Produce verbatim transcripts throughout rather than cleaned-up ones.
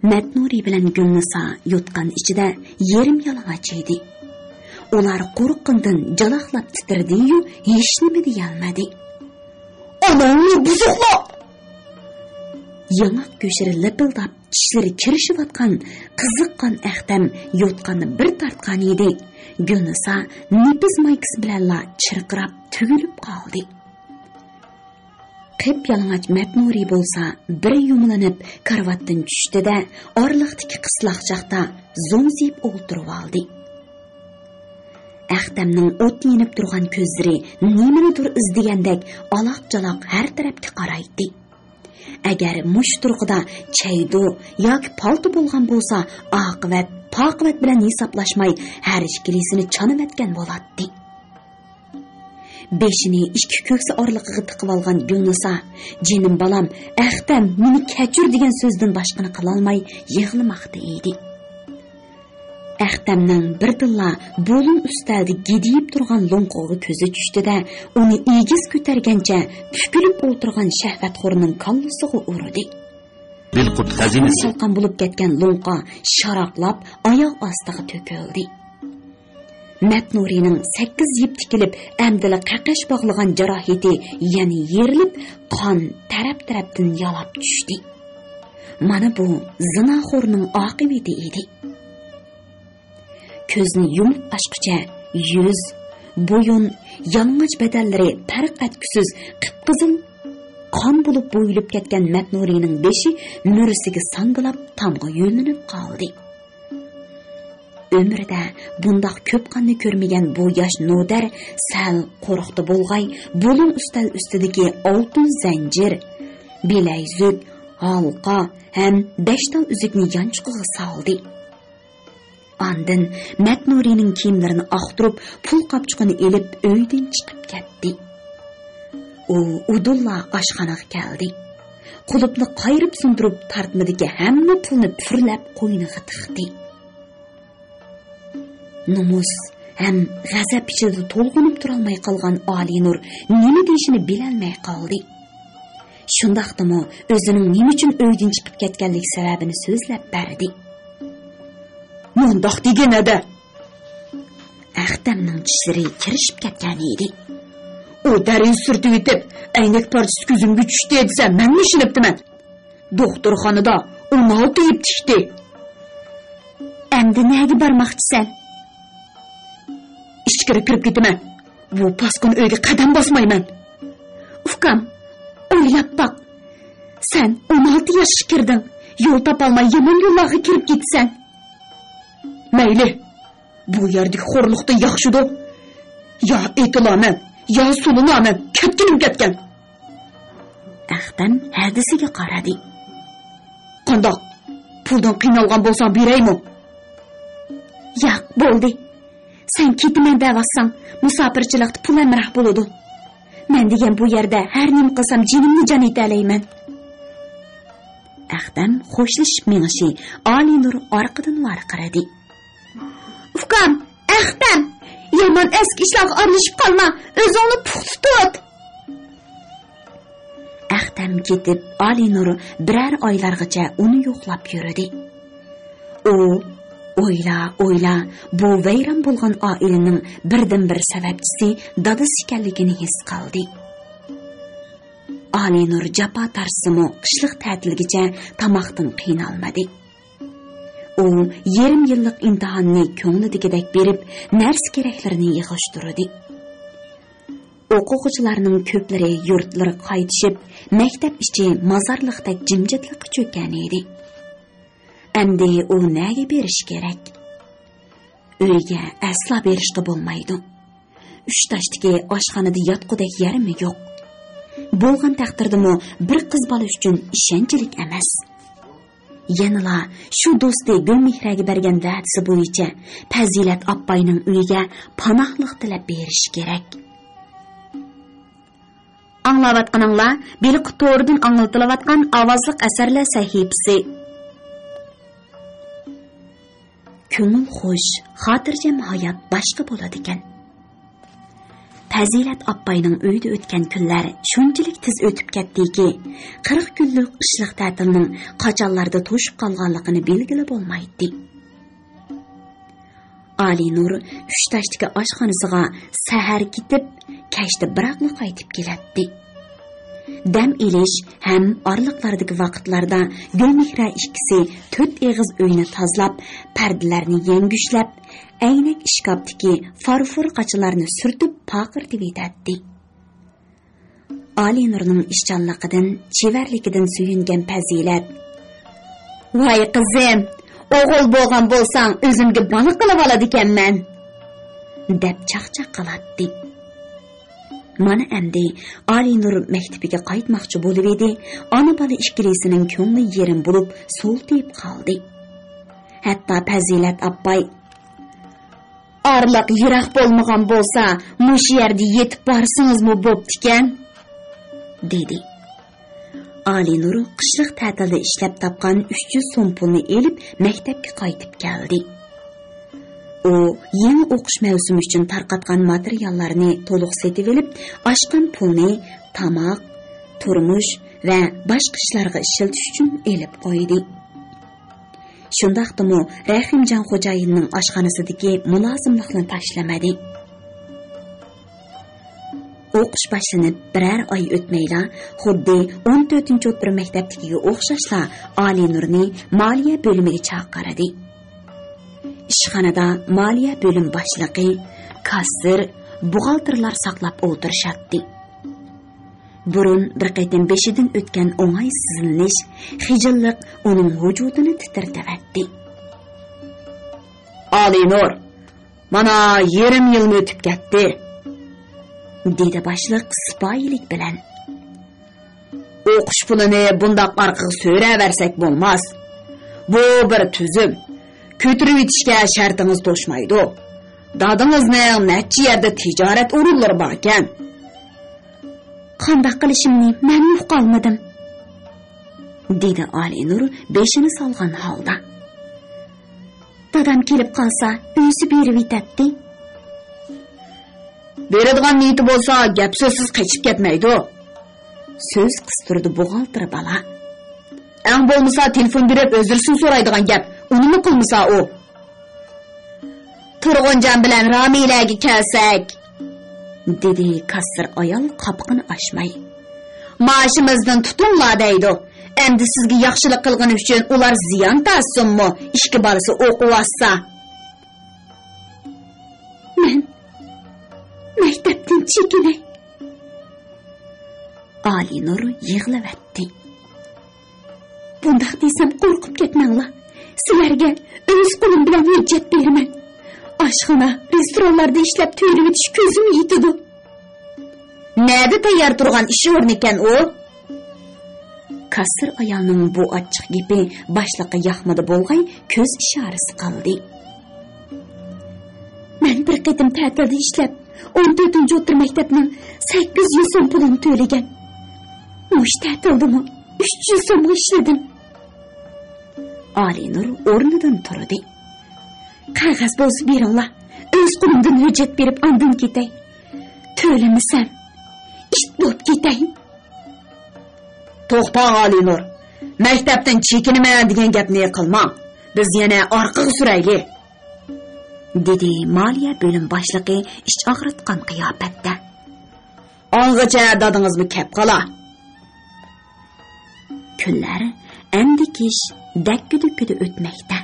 مەتنۇرى بىلەن گۈلنىسا يوتقان ئىچىدە يېرىم يالىڭاچ ئىدى. ئۇلار قورققىنىدىن جالاقلاپ تىترىدىيۇ، ھېچنېمە دېيەلمىدى. «ئاناڭنى بۇزۇقلۇق!» ياڭاق گۆشلىرى لىپىلداپ، چىشلىرى كىرىشىۋاتقان قىزىققان ئەختەم يوتقاننى بىر تارتقان ئىدى. گۈلنىسا نېپىز مايكىسى بىلەنلا چىرقىراپ تۈگۈلۈپ قالدى. قىپيالىڭاچ مەتنۇرى بولسا بىر يۇمىلىنىپ كارىۋاتتىن چۈشتى-دە، ئارىلىقتىكى قىسلاقچاقتا زوڭزىيىپ ئولتۇرۇۋالدى. ئەختەمنىڭ ئوت يېنىپ تۇرغان كۆزلىرى نېمىنىدۇر ئىزدىگەندەك ئالاق-چالاق ھەر تەرەپكە قارايتتى. ئەگەر مۇشۇ تۇرقىدا چەيدۇ ياكى پالتا بولغان بولسا، ئاقىۋەت، پاقىۋەت بىلەن ھېسابلاشماي ھەر ئىككىلىسىنى چانىۋەتكەن بولاتتى. بېشىنى ئىككى كۆكسى ئارىلىقىغا تىقىۋالغان گۈلنىسا، «جېنىم بالام، ئەختەم، مېنى كەچۈر» دېگەن سۆزدىن باشقىنى قىلالماي يىغلىماقتا ئىدى. ئەختەمنىڭ بىردىنلا بۇلۇڭ ئۈستەلدە گىدىيىپ تۇرغان لوڭقىغا كۆزى چۈشتى-دە، ئۇنى ئېگىز كۆتەرگەنچە پۈكۈلۈپ ئولتۇرغان شەھۋەتخورنىڭ كاللىسىغا ئۇردى. بىلقۇت خەزىنىسى. سالقان بولۇپ كەتكەن لوڭقا شاراقلاپ ئاياغ ئاستىغا تۆكۈلدى. مەتنۇرىنىڭ سەككىز يىپ تىكىلىپ، ئەمدىلا قەقەش باغلىغان جاراھىتى يەنە يېرىلىپ، قان تەرەپ-تەرەپتىن يالاپ چۈشتى. مانا بۇ زىناخورنىڭ ئاقىۋىتى ئىدى. كۆزنى يۇمۇپ ئاچقۇچە يۈز، بويۇن، يالىڭاچ بەدەنلىرى پەرق ئەتكۈسىز قىپقىزىل قان بولۇپ بويىلىپ كەتكەن مەتنۇرىنىڭ بېشى مۈرىسىگە ساڭگىلاپ تامغا يۆلىنىپ قالدى. ئۆمرىدە بۇنداق كۆپ قاننى كۆرمىگەن بۇ ياش نودەر سەل قورقتى بولغاي، بۇلۇڭ ئۈستەل ئۈستىدىكى ئالتۇن زەنجىر، بىلەيزۈك، ھالقا ھەم بەش تال ئۈزۈكنى يانچۇقىغا سالدى. ئاندىن مەتنۇرىنىڭ كىيىملىرىنى ئاختۇرۇپ، پۇل قاپچۇقىنى ئېلىپ، ئۆيدىن چىقىپ كەتتى. ئۇ ئۇدۇللا ئاشخانىغا كەلدى. قۇلۇپنى قايرىپ سۇندۇرۇپ، تارتمىدىكى ھەممە پۇلنى پۈرلەپ قوينىغا تىقتى. نومۇس ھەم غەزەپ ئىچىدە تولغىنىپ تۇرالماي قالغان ئالىنۇر نېمە دېيىشىنى بىلەلمەي قالدى. شۇنداقتىمۇ ئۆزىنىڭ نېمە ئۈچۈن ئۆيدىن چىقىپ كەتكەنلىك سەۋەبىنى سۆزلەپ بەردى. مۇنداق دېگىنە-دە! ئەختەمنىڭ چىشلىرى كىرىشىپ كەتكەن ئىدى. ئۇ دەريا سۈرتۈۋېتىپ، «ئەينەك پارچىسى كۆزۈمگە چۈشتى» دېسە، مەنمۇ ئىشىنىپتىمەن. دوختۇرخانىدا ئون ئالتە يىپ تىكتى. ئەمدى نەگە بارماقچىسەن؟ ئىچكىرى كىرىپ كېتىمەن. بۇ پاسكىنا ئۆيگە قەدەم باسمايمەن. ئۇكام، ئويلاپ باق. سەن ئون ئالتە ياشقا كىردىڭ. يول تاپالماي يامان يوللارغا كىرىپ كېتىسەن. مەيلى. بۇ يەردىكى خورلۇقتا ياخشىدۇ. يا ئېتىلامەن، يا سولىنامەن، كەتكىنىم كەتكەن. ئەختەم ھەدىسىگە قارىدى. قانداق؟ پۇلدىن قىينالغان بولساڭ بېرەيمۇ؟ ياق، بولدى. سەن كېتىمەن دەۋاتساڭ، مۇساپىرچىلىقتا پۇل ھەمراھ بولىدۇ. مەن دېگەن بۇ يەردە ھەر نېمە قىلسام جېنىمنى جان ئېتەلەيمەن. ئەختەم خوشلىشىپ مېڭىشى ئالىنۇر ئارقىدىن ۋارقىرىدى. ئۇكام، ئەختەم، يامان ئەسكى ئىشلارغا ئارىلىشىپ قالما، ئۆزۈڭنى پۇختا تۇت. ئەختەم كېتىپ، ئالىنۇر بىرەر ئايلارغىچە ئۇنى يوقلاپ يۈردى. ئۇ ئويلا، ئويلا، بۇ ۋەيران بولغان ئائىلىنىڭ بىردىنبىر سەۋەبچىسى دادىسى ئىكەنلىكىنى ھېس قىلدى. ئالىنۇر جاپا تارتسىمۇ، قىشلىق تەتىلگىچە تاماقتىن قىينالمىدى. ئۇ يېرىم يىللىق ئىمتىھاننى كۆڭلىدىكىدەك بېرىپ، نەرسە-كېرەكلىرىنى يىغىشتۇردى. ئوقۇغۇچىلارنىڭ كۆپلىرى يۇرتلىرىغا قايتىشىپ، مەكتەپ ئىچى مازارلىقتەك جىمجىتلىققا چۆككەن ئىدى. ئەمدى ئۇ نەگە بېرىشى كېرەك؟ ئۆيگە ئەسلا بېرىشقا بولمايدۇ. ئۈچ تاشتىكى ئاشخانىدا ياتقۇدەك يەرمۇ يوق. بولغان تەقدىردىمۇ بىر قىز بالا ئۈچۈن ئىشەنچلىك ئەمەس. يەنىلا شۇ دوستى گۈلمېھرەگە بەرگەن ۋەدىسى بويىچە پەزىلەت ئاپپاينىڭ ئۆيىگە پاناھلىق تىلەپ بېرىشى كېرەك. ئاڭلاۋاتقىنىڭلار بېلىققا تورىدىن ئاڭلىتىلىۋاتقان ئاۋازلىق ئەسەرلەر سەھىپىسى. كۆڭۈل خۇش، خاتىرجەم ھايات باشقا بولىدىكەن. پەزىلەت ئاپپاينىڭ ئۆيىدە ئۆتكەن كۈنلەر شۇنچىلىك تېز ئۆتۈپ كەتتىكى، قىرىق كۈنلۈك قىشلىق تەتىلنىڭ قاچانلاردا توشۇپ قالغانلىقىنى بىلگىلى بولمايتتى. ئالىنۇر ئۈچ تاشتىكى ئاشخانىسىغا سەھەر كېتىپ، كەچتە بىراقلا قايتىپ كېلەتتى. دەم ئېلىش ھەم ئارىلىقلاردىكى ۋاقىتلاردا گۈلمېھرا ئىككىسى تۆت ئېغىز ئۆينى تازىلاپ، پەردىلەرنى يەڭگۈشلەپ، ئەينەك ئىشكاپتىكى فارفور قاچىلارنى سۈرتۈپ پارقىرىتىۋېتەتتى. ئالىنۇرنىڭ ئىشچانلىقىدىن، چېۋەرلىكىدىن سۆيۈنگەن پەزىلەت، «ۋاي قىزىم، ئوغۇل بولغان بولساڭ ئۆزۈمگە بالا قىلىۋالىدىكەنمەن» دەپ چاقچاق قىلاتتى. مانا ئەمدى ئالىنۇر مەكتىپىگە قايتماقچى بولۇۋىدى، ئانا-بالا ئىككىلىسىنىڭ كۆڭلى يېرىم بولۇپ سۇلتىيىپ قالدى. ھەتتا پەزىلەت ئاپپاي، «ئارىلىق يىراق بولمىغان بولسا، مۇشۇ يەردە يېتىپ بارسىڭىزمۇ بوپتىكەن» دېدى. ئالىنۇر قىشلىق تەتىلدە ئىشلەپ تاپقان ئۈچ يۈز سوم پۇلنى ئېلىپ، مەكتەپكە قايتىپ كەلدى. ئۇ يېڭى ئوقۇش مەۋسۇمى ئۈچۈن تارقاتقان ماتېرىياللارنى تولۇق سېتىۋېلىپ، ئاشقان پۇلنى تاماق، تۇرمۇش ۋە باشقا ئىشلارغا ئىشلىتىش ئۈچۈن ئېلىپ قويدى. شۇنداقتىمۇ رەھىمجان خوجايىننىڭ ئاشخانىسىدىكى مۇلازىملىقنى تاشلىمىدى. ئوقۇش باشلىنىپ بىرەر ئاي ئۆتمەيلا، خۇددى ئون تۆتىنچى ئوتتۇرا مەكتەپتىكىگە ئوخشاشلا ئالىنۇرنى مالىيە بۆلۈمىگە چاقىردى. ئىشخانىدا مالىيە بۆلۈم باشلىقى، كاسسىر، بوغالتىرلار ساقلاپ ئولتۇرۇشاتتى. بۇرۇن بىر قېتىم بېشىدىن ئۆتكەن ئوڭايسىزلىنىش، خىجىللىق ئۇنىڭ ۋۇجۇدىنى تىترىتىۋەتتى. «ئالىنۇر، مانا يېرىم يىلمۇ ئۆتۈپ كەتتى» دېدى باشلىق سىپايىلىك بىلەن. «ئوقۇش پۇلىنى بۇنداق ئارقىغا سۆرەۋەرسەك بولماس. بۇ بىر تۈزۈم. كۆتۈرۈۋېتىشكە شەرتىڭىز توشمايدۇ. دادىڭىزنىڭ نەچچە يەردە تىجارەت ئورۇنلىرى باركەن.» «قانداق قىلىشىمنى مەنمۇ ئۇقالمىدىم» دېدى ئالىنۇر بېشىنى سالغان ھالدا. «دادام كېلىپ قالسا، ئۆزى بېرىۋېتەتتى.» «بېرىدىغان نىيىتى بولسا، گەپ سۆزسىز قېچىپ كەتمەيدۇ.» سۆز قىستۇردى بوغالتىر بالا. «ئەڭ بولمىسا تېلېفون بېرىپ ئۆزرىسىنى سورايدىغان گەپ، ئۇنىمۇ قىلمىسا ئۇ.» «تۇرغۇنجان بىلەن رامىلەگە كەلسەك» دېدى كاسسىر ئايال قاپىقىنى ئاچماي. «مائاشىمىزدىن تۇتۇڭلار دەيدۇ. ئەمدى سىزگە ياخشىلىق قىلغىنى ئۈچۈن ئۇلار زىيان تارتسۇنمۇ، ئىككى بالىسى ئوقۇۋاتسا.» «مەن مەكتەپتىن چېكىنەي.» ئالىنۇر يىغلىۋەتتى. «بۇنداق دېسەم قورقۇپ كەتمەڭلار. سىلەرگە ئۆز قولۇم بىلەن ھۆججەت بېرىمەن. ئاشخانا، رېستورانلاردا ئىشلەپ تۆلىۋېتىش كۆزۈم يېتىدۇ.» «نەدە تەييار تۇرغان ئىش ئورنىكەن ئۇ؟» كاسسىر ئايالنىڭ بۇ ئاچچىق گېپى باشلىققا ياقمىدى بولغاي، كۆز ئىشارىسى قىلدى. «مەن بىر قېتىم تەتىلدە ئىشلەپ، ئون تۆتىنچى ئوتتۇرا مەكتەپنىڭ سەككىز يۈز سوم پۇلىنى تۆلىگەن. مۇشۇ تەتىلدىمۇ ئۈچ يۈز سومغا ئىشلىدىم.» ئالىنۇر ئورنىدىن تۇردى. «قەغەز بولسا بېرىڭلار. ئۆز قولۇمدىن ھۆججەت بېرىپ ئاندىن كېتەي. تۆلىمىسەم، ئىت بولۇپ كېتەي.» «توختاڭ ئالىنۇر. مەكتەپتىن چېكىنىمەن دېگەن گەپنى قىلماڭ. بىز يەنە ئارقىغا سۈرەيلى.» دېدى مالىيە بۆلۈم باشلىقى ئىچ ئاغرىتقان قىياپەتتە. «ئاڭغىچە دادىڭىزمۇ كەپ قالا.» كۈنلەر ئەندىكىش دەككە-دۈككىدە ئۆتمەكتە.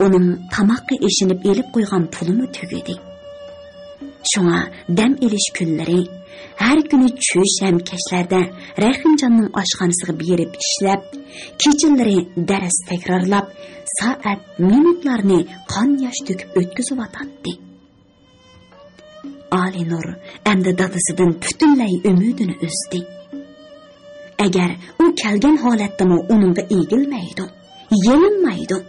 ئۇنىڭ تاماققا ئېشىنىپ ئېلىپ قويغان پۇلىمۇ تۈگىدى. شۇڭا دەم ئېلىش كۈنلىرى ھەر كۈنى چۈش ھەم كەچلەردە رەھىمجاننىڭ ئاشخانىسىغا بېرىپ ئىشلەپ، كېچىلىرى دەرس تەكرارلاپ، سائەت، مىنۇتلارنى قان ياش تۆكۈپ ئۆتكۈزۈۋاتاتتى. ئالىنۇر ئەمدى دادىسىدىن پۈتۈنلەي ئۈمىدىنى ئۈزدى. ئەگەر ئۇ كەلگەن ھالەتتىمۇ ئۇنىڭغا ئېگىلمەيدۇ، يېلىنمايدۇ.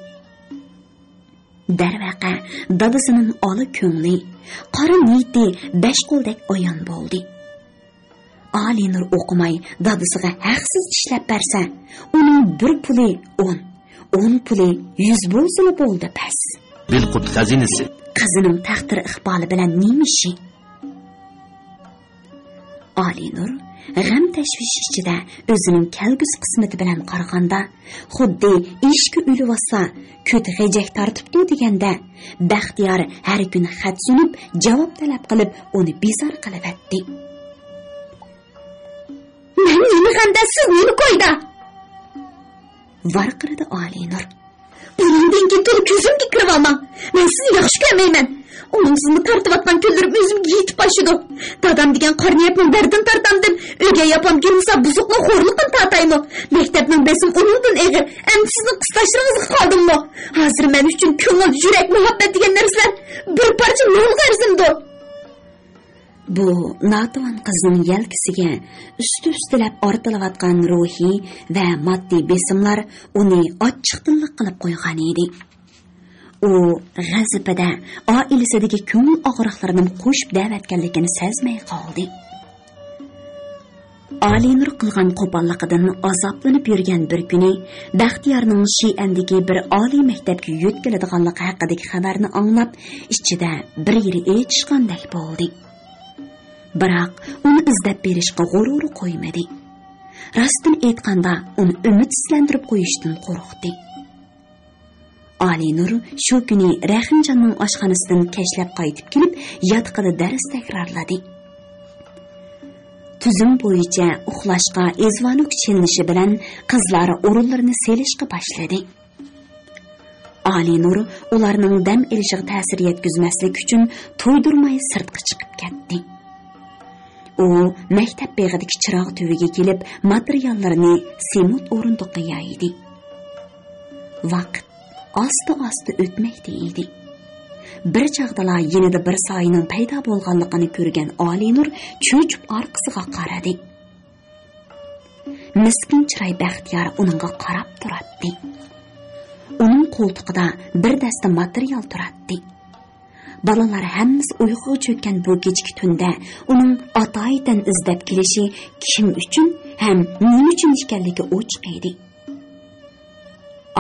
دەرۋەقە، دادىسىنىڭ ئالا كۆڭلى، قارا نىيىتى بەش قولدەك ئايان بولدى. ئالىنۇر ئوقۇماي دادىسىغا ھەقسىز ئىشلەپ بەرسە، ئۇنىڭ بىر پۇلى ئون، ئون پۇلى يۈز بولسىلا بولدى بەس. بىلقۇت خەزىنىسى. قىزىنىڭ تەقدىر ئىقبالى بىلەن نېمە ئىشى؟ ئالىنۇر غەم-تەشۋىش ئىچىدە ئۆزىنىڭ كەلگۈسى قىسمىتى بىلەن قارىغاندا، خۇددى ئېشىكى ئۆلۈۋاتسا، كۆتى غېجەك تارتىپتۇ دېگەندە، بەختىيار ھەر كۈنى خەت سۇنۇپ، جاۋاب تەلەپ قىلىپ، ئۇنى بىزار قىلىۋەتتى. «مەن نېمە غەمدە، سىز نېمە كويدا؟» ۋارقىرىدى ئالىنۇر. «بۇنىڭدىن كېيىن تولا كۆزۈمگە كىرىۋالماڭ. مەن سىزنى ياخشى كۆرمەيمەن. ئۇنىڭسىزمۇ تارتىۋاتقان كۈنلىرىم ئۆزۈمگە يېتىپ ئاشىدۇ. دادام دېگەن قارا نىيەتنىڭ دەردىنى تارتامدىم. ئۆگەي ئاپام گىرىمسا بۇزۇقنىڭ خورلۇقىنى تارتايمۇ؟ مەكتەپنىڭ بېسىمى ئۇنىڭدىن ئېغىر. ئەمدى سىزنىڭ قىستاشلىرىڭىزغا قالدىممۇ؟ ھازىر مەن ئۈچۈن كۆڭۈل، يۈرەك، مۇھەببەت دېگەن نەرسىلەر بىر پارچە نانغا ئەرزىمدۇ؟» بۇ ناتىۋان قىزنىڭ يەلكىسىگە ئۈستى-ئۈستىلەپ ئارتىلىۋاتقان روھىي ۋە ماددىي بېسىملار ئۇنى ئاچچىقتىنلىق قىلىپ قويغان ئىدى. ئۇ غەزىپىدە ئائىلىسىدىكى كۆڭۈل ئاغرىقلىرىنىمۇ قوشۇپ دەۋەتكەنلىكىنى سەزمەي قالدى. ئالىنۇر قىلغان قوپاللىقىدىن ئازابلىنىپ يۈرگەن بىر كۈنى، بەختىيارنىڭ شىئەندىكى بىر ئالىي مەكتەپكە يۆتكىلىدىغانلىقى ھەققىدىكى خەۋەرنى ئاڭلاپ، ئىچىدە بىر يېرى ئېچىشقاندەك بولدى. بىراق ئۇنى ئىزدەپ بېرىشقا غۇرۇرى قويمىدى. راستىنى ئېيتقاندا، ئۇنى ئۈمىدسىزلەندۈرۈپ قويۇشتىن قورقتى. ئالىنۇر شۇ كۈنى رەھىمجاننىڭ ئاشخانىسىدىن كەچلەپ قايتىپ كېلىپ، ياتىقىدا دەرس تەكرارلىدى. تۈزۈم بويىچە ئۇخلاشقا ئىزۋانوك چېلىنىشى بىلەن قىزلار ئورۇنلىرىنى سېلىشقا باشلىدى. ئالىنۇر ئۇلارنىڭ دەم ئېلىشىغا تەسىر يەتكۈزمەسلىك ئۈچۈن تۇيدۇرماي سىرتقا چىقىپ كەتتى. ئۇ مەكتەپ بېغىدىكى چىراغ تۈۋىگە كېلىپ، ماتېرىياللىرىنى سېمونت ئورۇندۇققا يايدى. ۋاقىت ئاستا-ئاستا ئۆتمەكتە ئىدى. بىر چاغدىلا يېنىدا بىر سايىنىڭ پەيدا بولغانلىقىنى كۆرگەن ئالىنۇر چۆچۈپ ئارقىسىغا قارىدى. مىسكىن چىراي بەختىيار ئۇنىڭغا قاراپ تۇراتتى. ئۇنىڭ قولتۇقىدا بىر دەستە ماتېرىيال تۇراتتى. بالىلار ھەممىسى ئۇيقۇغا چۆككەن بۇ كېچىكى تۈندە ئۇنىڭ ئاتايىتەن ئىزدەپ كېلىشى كىم ئۈچۈن ھەم نېمە ئۈچۈن ئىكەنلىكى ئوچۇق ئىدى.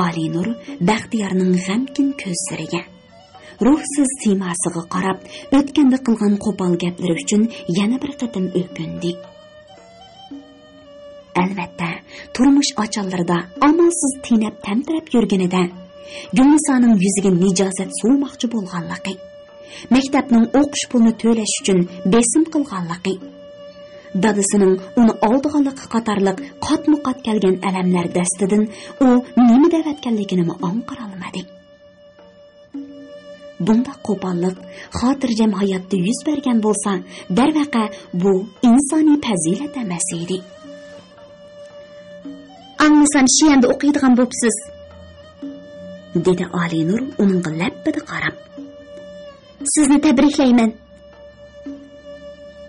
ئالىنۇر بەختىيارنىڭ غەمكىن كۆزلىرىگە، روھسىز سىيماسىغا قاراپ، ئۆتكەندە قىلغان قوپال گەپلىرى ئۈچۈن يەنە بىر قېتىم ئۆكۈندى. ئەلۋەتتە، تۇرمۇش ئاچانلىرىدا ئامالسىز تېنەپ-تەمتىرەپ يۈرگىنىدە، گۈلنىسانىڭ يۈزىگە نىجازەت سۇۋىماقچى بولغانلىقى، مەكتەپنىڭ ئوقۇش پۇلىنى تۆلەش ئۈچۈن بېسىم قىلغانلىقى، دادىسىنىڭ ئۇنى ئالدىغانلىقى قاتارلىق قاتمۇقات كەلگەن ئەلەملەر دەستىدىن ئۇ نېمە دەۋەتكەنلىكىنىمۇ ئاڭقىرالمىدى. بۇنداق قوپاللىق خاتىرجەم ھاياتتا يۈز بەرگەن بولسا، دەرۋەقە، بۇ ئىنسانىي پەزىلەت ئەمەس ئىدى. «ئاڭلىسام، شىئەندە ئوقۇيدىغان بوپسىز»، دېدى ئالىنۇر ئۇنىڭغا لەپپىدە قاراپ. «سىزنى تەبرىكلەيمەن.»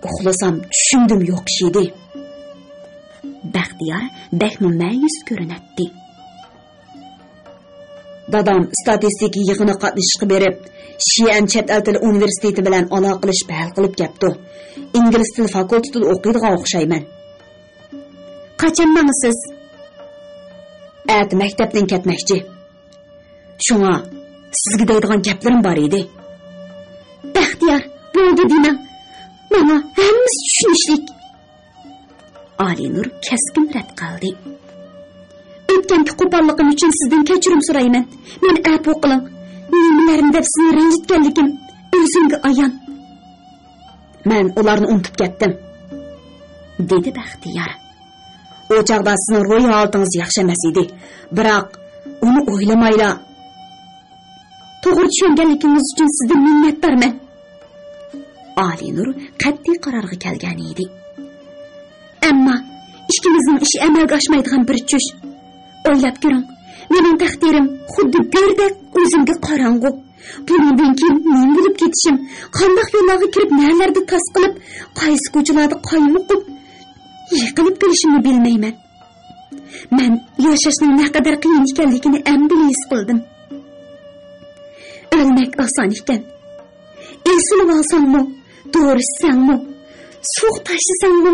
«ئۇخلىسام، چۈشۈمدىمۇ يوق ئىش ئىدى.» بەختىيار بەكمۇ مەيۈس كۆرۈنەتتى. «دادام ئىستاتىستىكا يىغىنىغا قاتنىشىشقا بېرىپ، شىئەن چەت ئەل تىلى ئۇنىۋېرسىتېتى بىلەن ئالاقىلىشىپ ھەل قىلىپ كەپتۇ. ئىنگلىز تىلى فاكۇلتېتىدا ئوقۇيدىغان ئوخشايمەن.» «قاچان ماڭىسىز؟» «ئەتە مەكتەپتىن كەتمەكچى. شۇڭا سىزگە دەيدىغان گەپلىرىم بار ئىدى.» «بەختىيار، بولدى دېمەڭ. ماڭا ھەممىسى چۈشىنىشلىك.» ئالىنۇر كەسكىن رەت قىلدى. «ئۆتكەنكى قوپاللىقىم ئۈچۈن سىزدىن كەچۈرۈم سورايمەن. مېنى ئەپۇ قىلىڭ. نېمىلەرنى دەپ سىزنى رەنجىتكەنلىكىم ئۆزۈمگە ئايان.» «مەن ئۇلارنى ئۇنتۇپ كەتتىم.» دېدى بەختىيار. «ئۇ چاغدا سىزنىڭ روھىي ھالىتىڭىز ياخشى ئەمەس ئىدى. بىراق ئۇنى ئويلىمايلا.» «توغرا چۈشەنگەنلىكىڭىز ئۈچۈن سىزدىن مىننەتدارمەن.» ئالىنۇر قەتئىي قارارغا كەلگەن ئىدى. «ئەمما ئىككىمىزنىڭ ئىشى ئەمەلگە ئاشمايدىغان بىر چۈش. ئويلاپ كۆرۈڭ، مېنىڭ تەقدىرىم خۇددى گۆردەك ئۆزۈمگە قاراڭغۇ. بۇنىڭدىن كېيىن نېمە بولۇپ كېتىشىم، قانداق يوللارغا كىرىپ، نەلەردە تاس قىلىپ، قايسى كوچىلاردا قايمۇقۇپ، يىقىلىپ كېلىشىمنى بىلمەيمەن. مەن ياشاشنىڭ نەقەدەر قىيىن ئىكەنلىكىنى ئەمدىلا ھېس قىلدىم. ئۆلمەك ئاسان ئىكەن. ئېسىلىۋالساڭمۇ، دورا ئىچسەڭمۇ، سۇغا تاشلىساڭمۇ،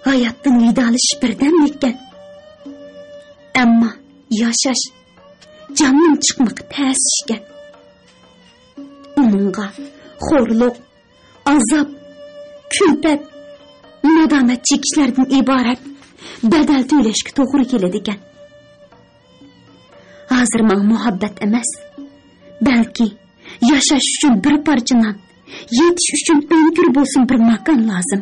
ھاياتتىن ۋىدالىشىش بىردەملىككەن. ئەمما ياشاش جاننىڭ چىقمىقى تەس ئىكەن. ئۇنىڭغا خورلۇق، ئازاب، كۈلپەت، نادامەت چېكىشلەردىن ئىبارەت بەدەل تۆلەشكە توغرا كېلىدىكەن. ھازىر ماڭا مۇھەببەت ئەمەس، بەلكى ياشاش ئۈچۈن بىر پارچە نان، يېتىش ئۈچۈن ئۆڭكۈر بولسۇن بىر ماكان لازىم.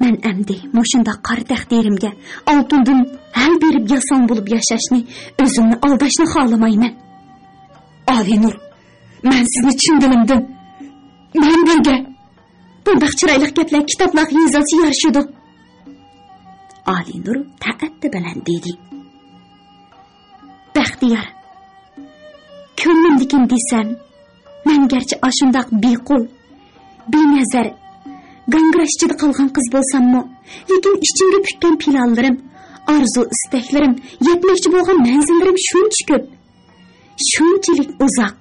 مەن ئەمدى مۇشۇنداق قارا تەقدىرىمگە ئالتۇندىن ھەل بېرىپ ياساڭ بولۇپ ياشاشنى، ئۆزۈمنى ئالداشنى خالىمايمەن. ئالىنۇر، مەن سىزنى چىن دىلىمدىن، مەن بىرگە. بۇنداق چىرايلىق گەپلەر كىتابلارغا يېزىلسا يارىشىدۇ. ئالىنۇر تەئەددى بىلەن دېدى. بەختىيار، كۆڭلۈمدىكىنى دېسەم، مەن گەرچە ئاشۇنداق بىقول، بىنەزەر، گاڭگىراش ئىچىدە قالغان قىز بولساممۇ، لېكىن ئىچىمگە پۈككەن پىلانلىرىم، ئارزۇ-ئىستەكلىرىم، يەتمەكچى بولغان مەنزىللىرىم شۇنچە كۆپ، شۇنچىلىك ئۇزاق.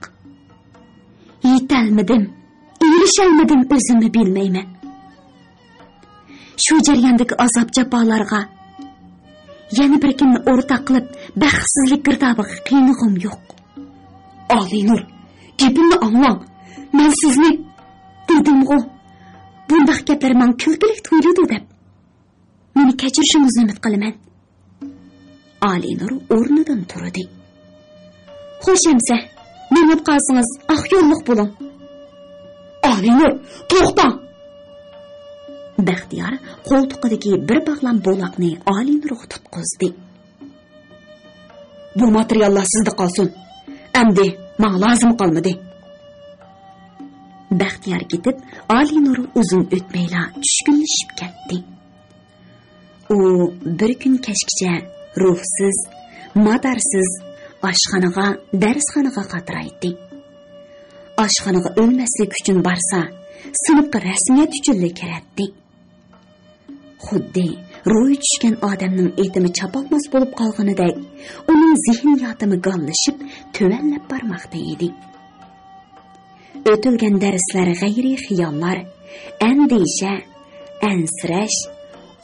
يېتەلمىدىم، ئېرىشەلمىدىم، ئۆزۈممۇ بىلمەيمەن. شۇ جەرياندىكى ئازاب-جاپالارغا يەنە بىر كىمنى ئورتاق قىلىپ، بەختسىزلىك گىردابىغا قىينىغۇم يوق. ئالىنۇر، گېپىمنى ئاڭلاڭ. مەن سىزنى، دېدىمغۇ، بۇنداق گەپلەر ماڭا كۈلكىلىك تۇيۇلىدۇ دەپ. مېنى كەچۈرۈشىڭىزنى ئۈمىد قىلىمەن. ئالىنۇر ئورنىدىن تۇردى. خوش ئەمسە، مېڭىپ قالسىڭىز، ئاق يوللۇق بولۇڭ. ئالىنۇر، توختاڭ! بەختىيار قولتۇقىدىكى بىر باغلام بولاقنى ئالىنۇرغا تۇتقۇزدى. بۇ ماتېرىياللار سىزدە قالسۇن. ئەمدى ماڭا لازىم قالمىدى. بەختىيار كېتىپ، ئالىنۇر ئۇزۇن ئۆتمەيلا چۈشكۈنلىشىپ كەتتى. ئۇ بىر كۈن كەچكىچە روھسىز، مادارسىز ئاشخانىغا، دەرسخانىغا قاترايتتى. ئاشخانىغا ئۆلمەسلىك ئۈچۈن بارسا، سىنىپقا رەسمىيەت ئۈچۈنلا كىرەتتى. خۇددى روھى چۈشكەن ئادەمنىڭ ئېتىمى چاپالماس بولۇپ قالغىنىدەك، ئۇنىڭ زېھنىياتىمۇ گاللىشىپ، تۆۋەنلەپ بارماقتا ئىدى. ئۆتۈلگەن دەرسلەر غەيرىي خىياللار، ئەندىشە، ئەنسىرەش،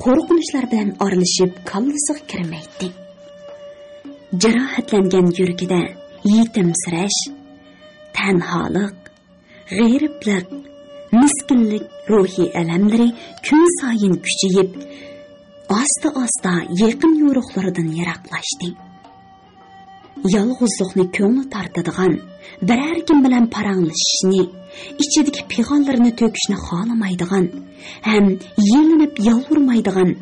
قورقۇنچلار بىلەن ئارىلىشىپ كاللىسىغا كىرمەيتتى. جاراھەتلەنگەن يۈرىكىدە يېتىمسىرەش، تەنھالىق، غېرىبلىق، مىسكىنلىك روھىي ئەلەملىرى كۈنسايىن كۈچىيىپ، ئاستا-ئاستا يېقىن يورۇقلىرىدىن يىراقلاشتى. يالغۇزلۇقنى كۆڭلى تارتىدىغان، بىرەر كىم بىلەن پاراڭلىشىشنى، ئىچىدىكى پىغانلىرىنى تۆكۈشنى خالىمايدىغان ھەم يېلىنىپ يالۋۇرمايدىغان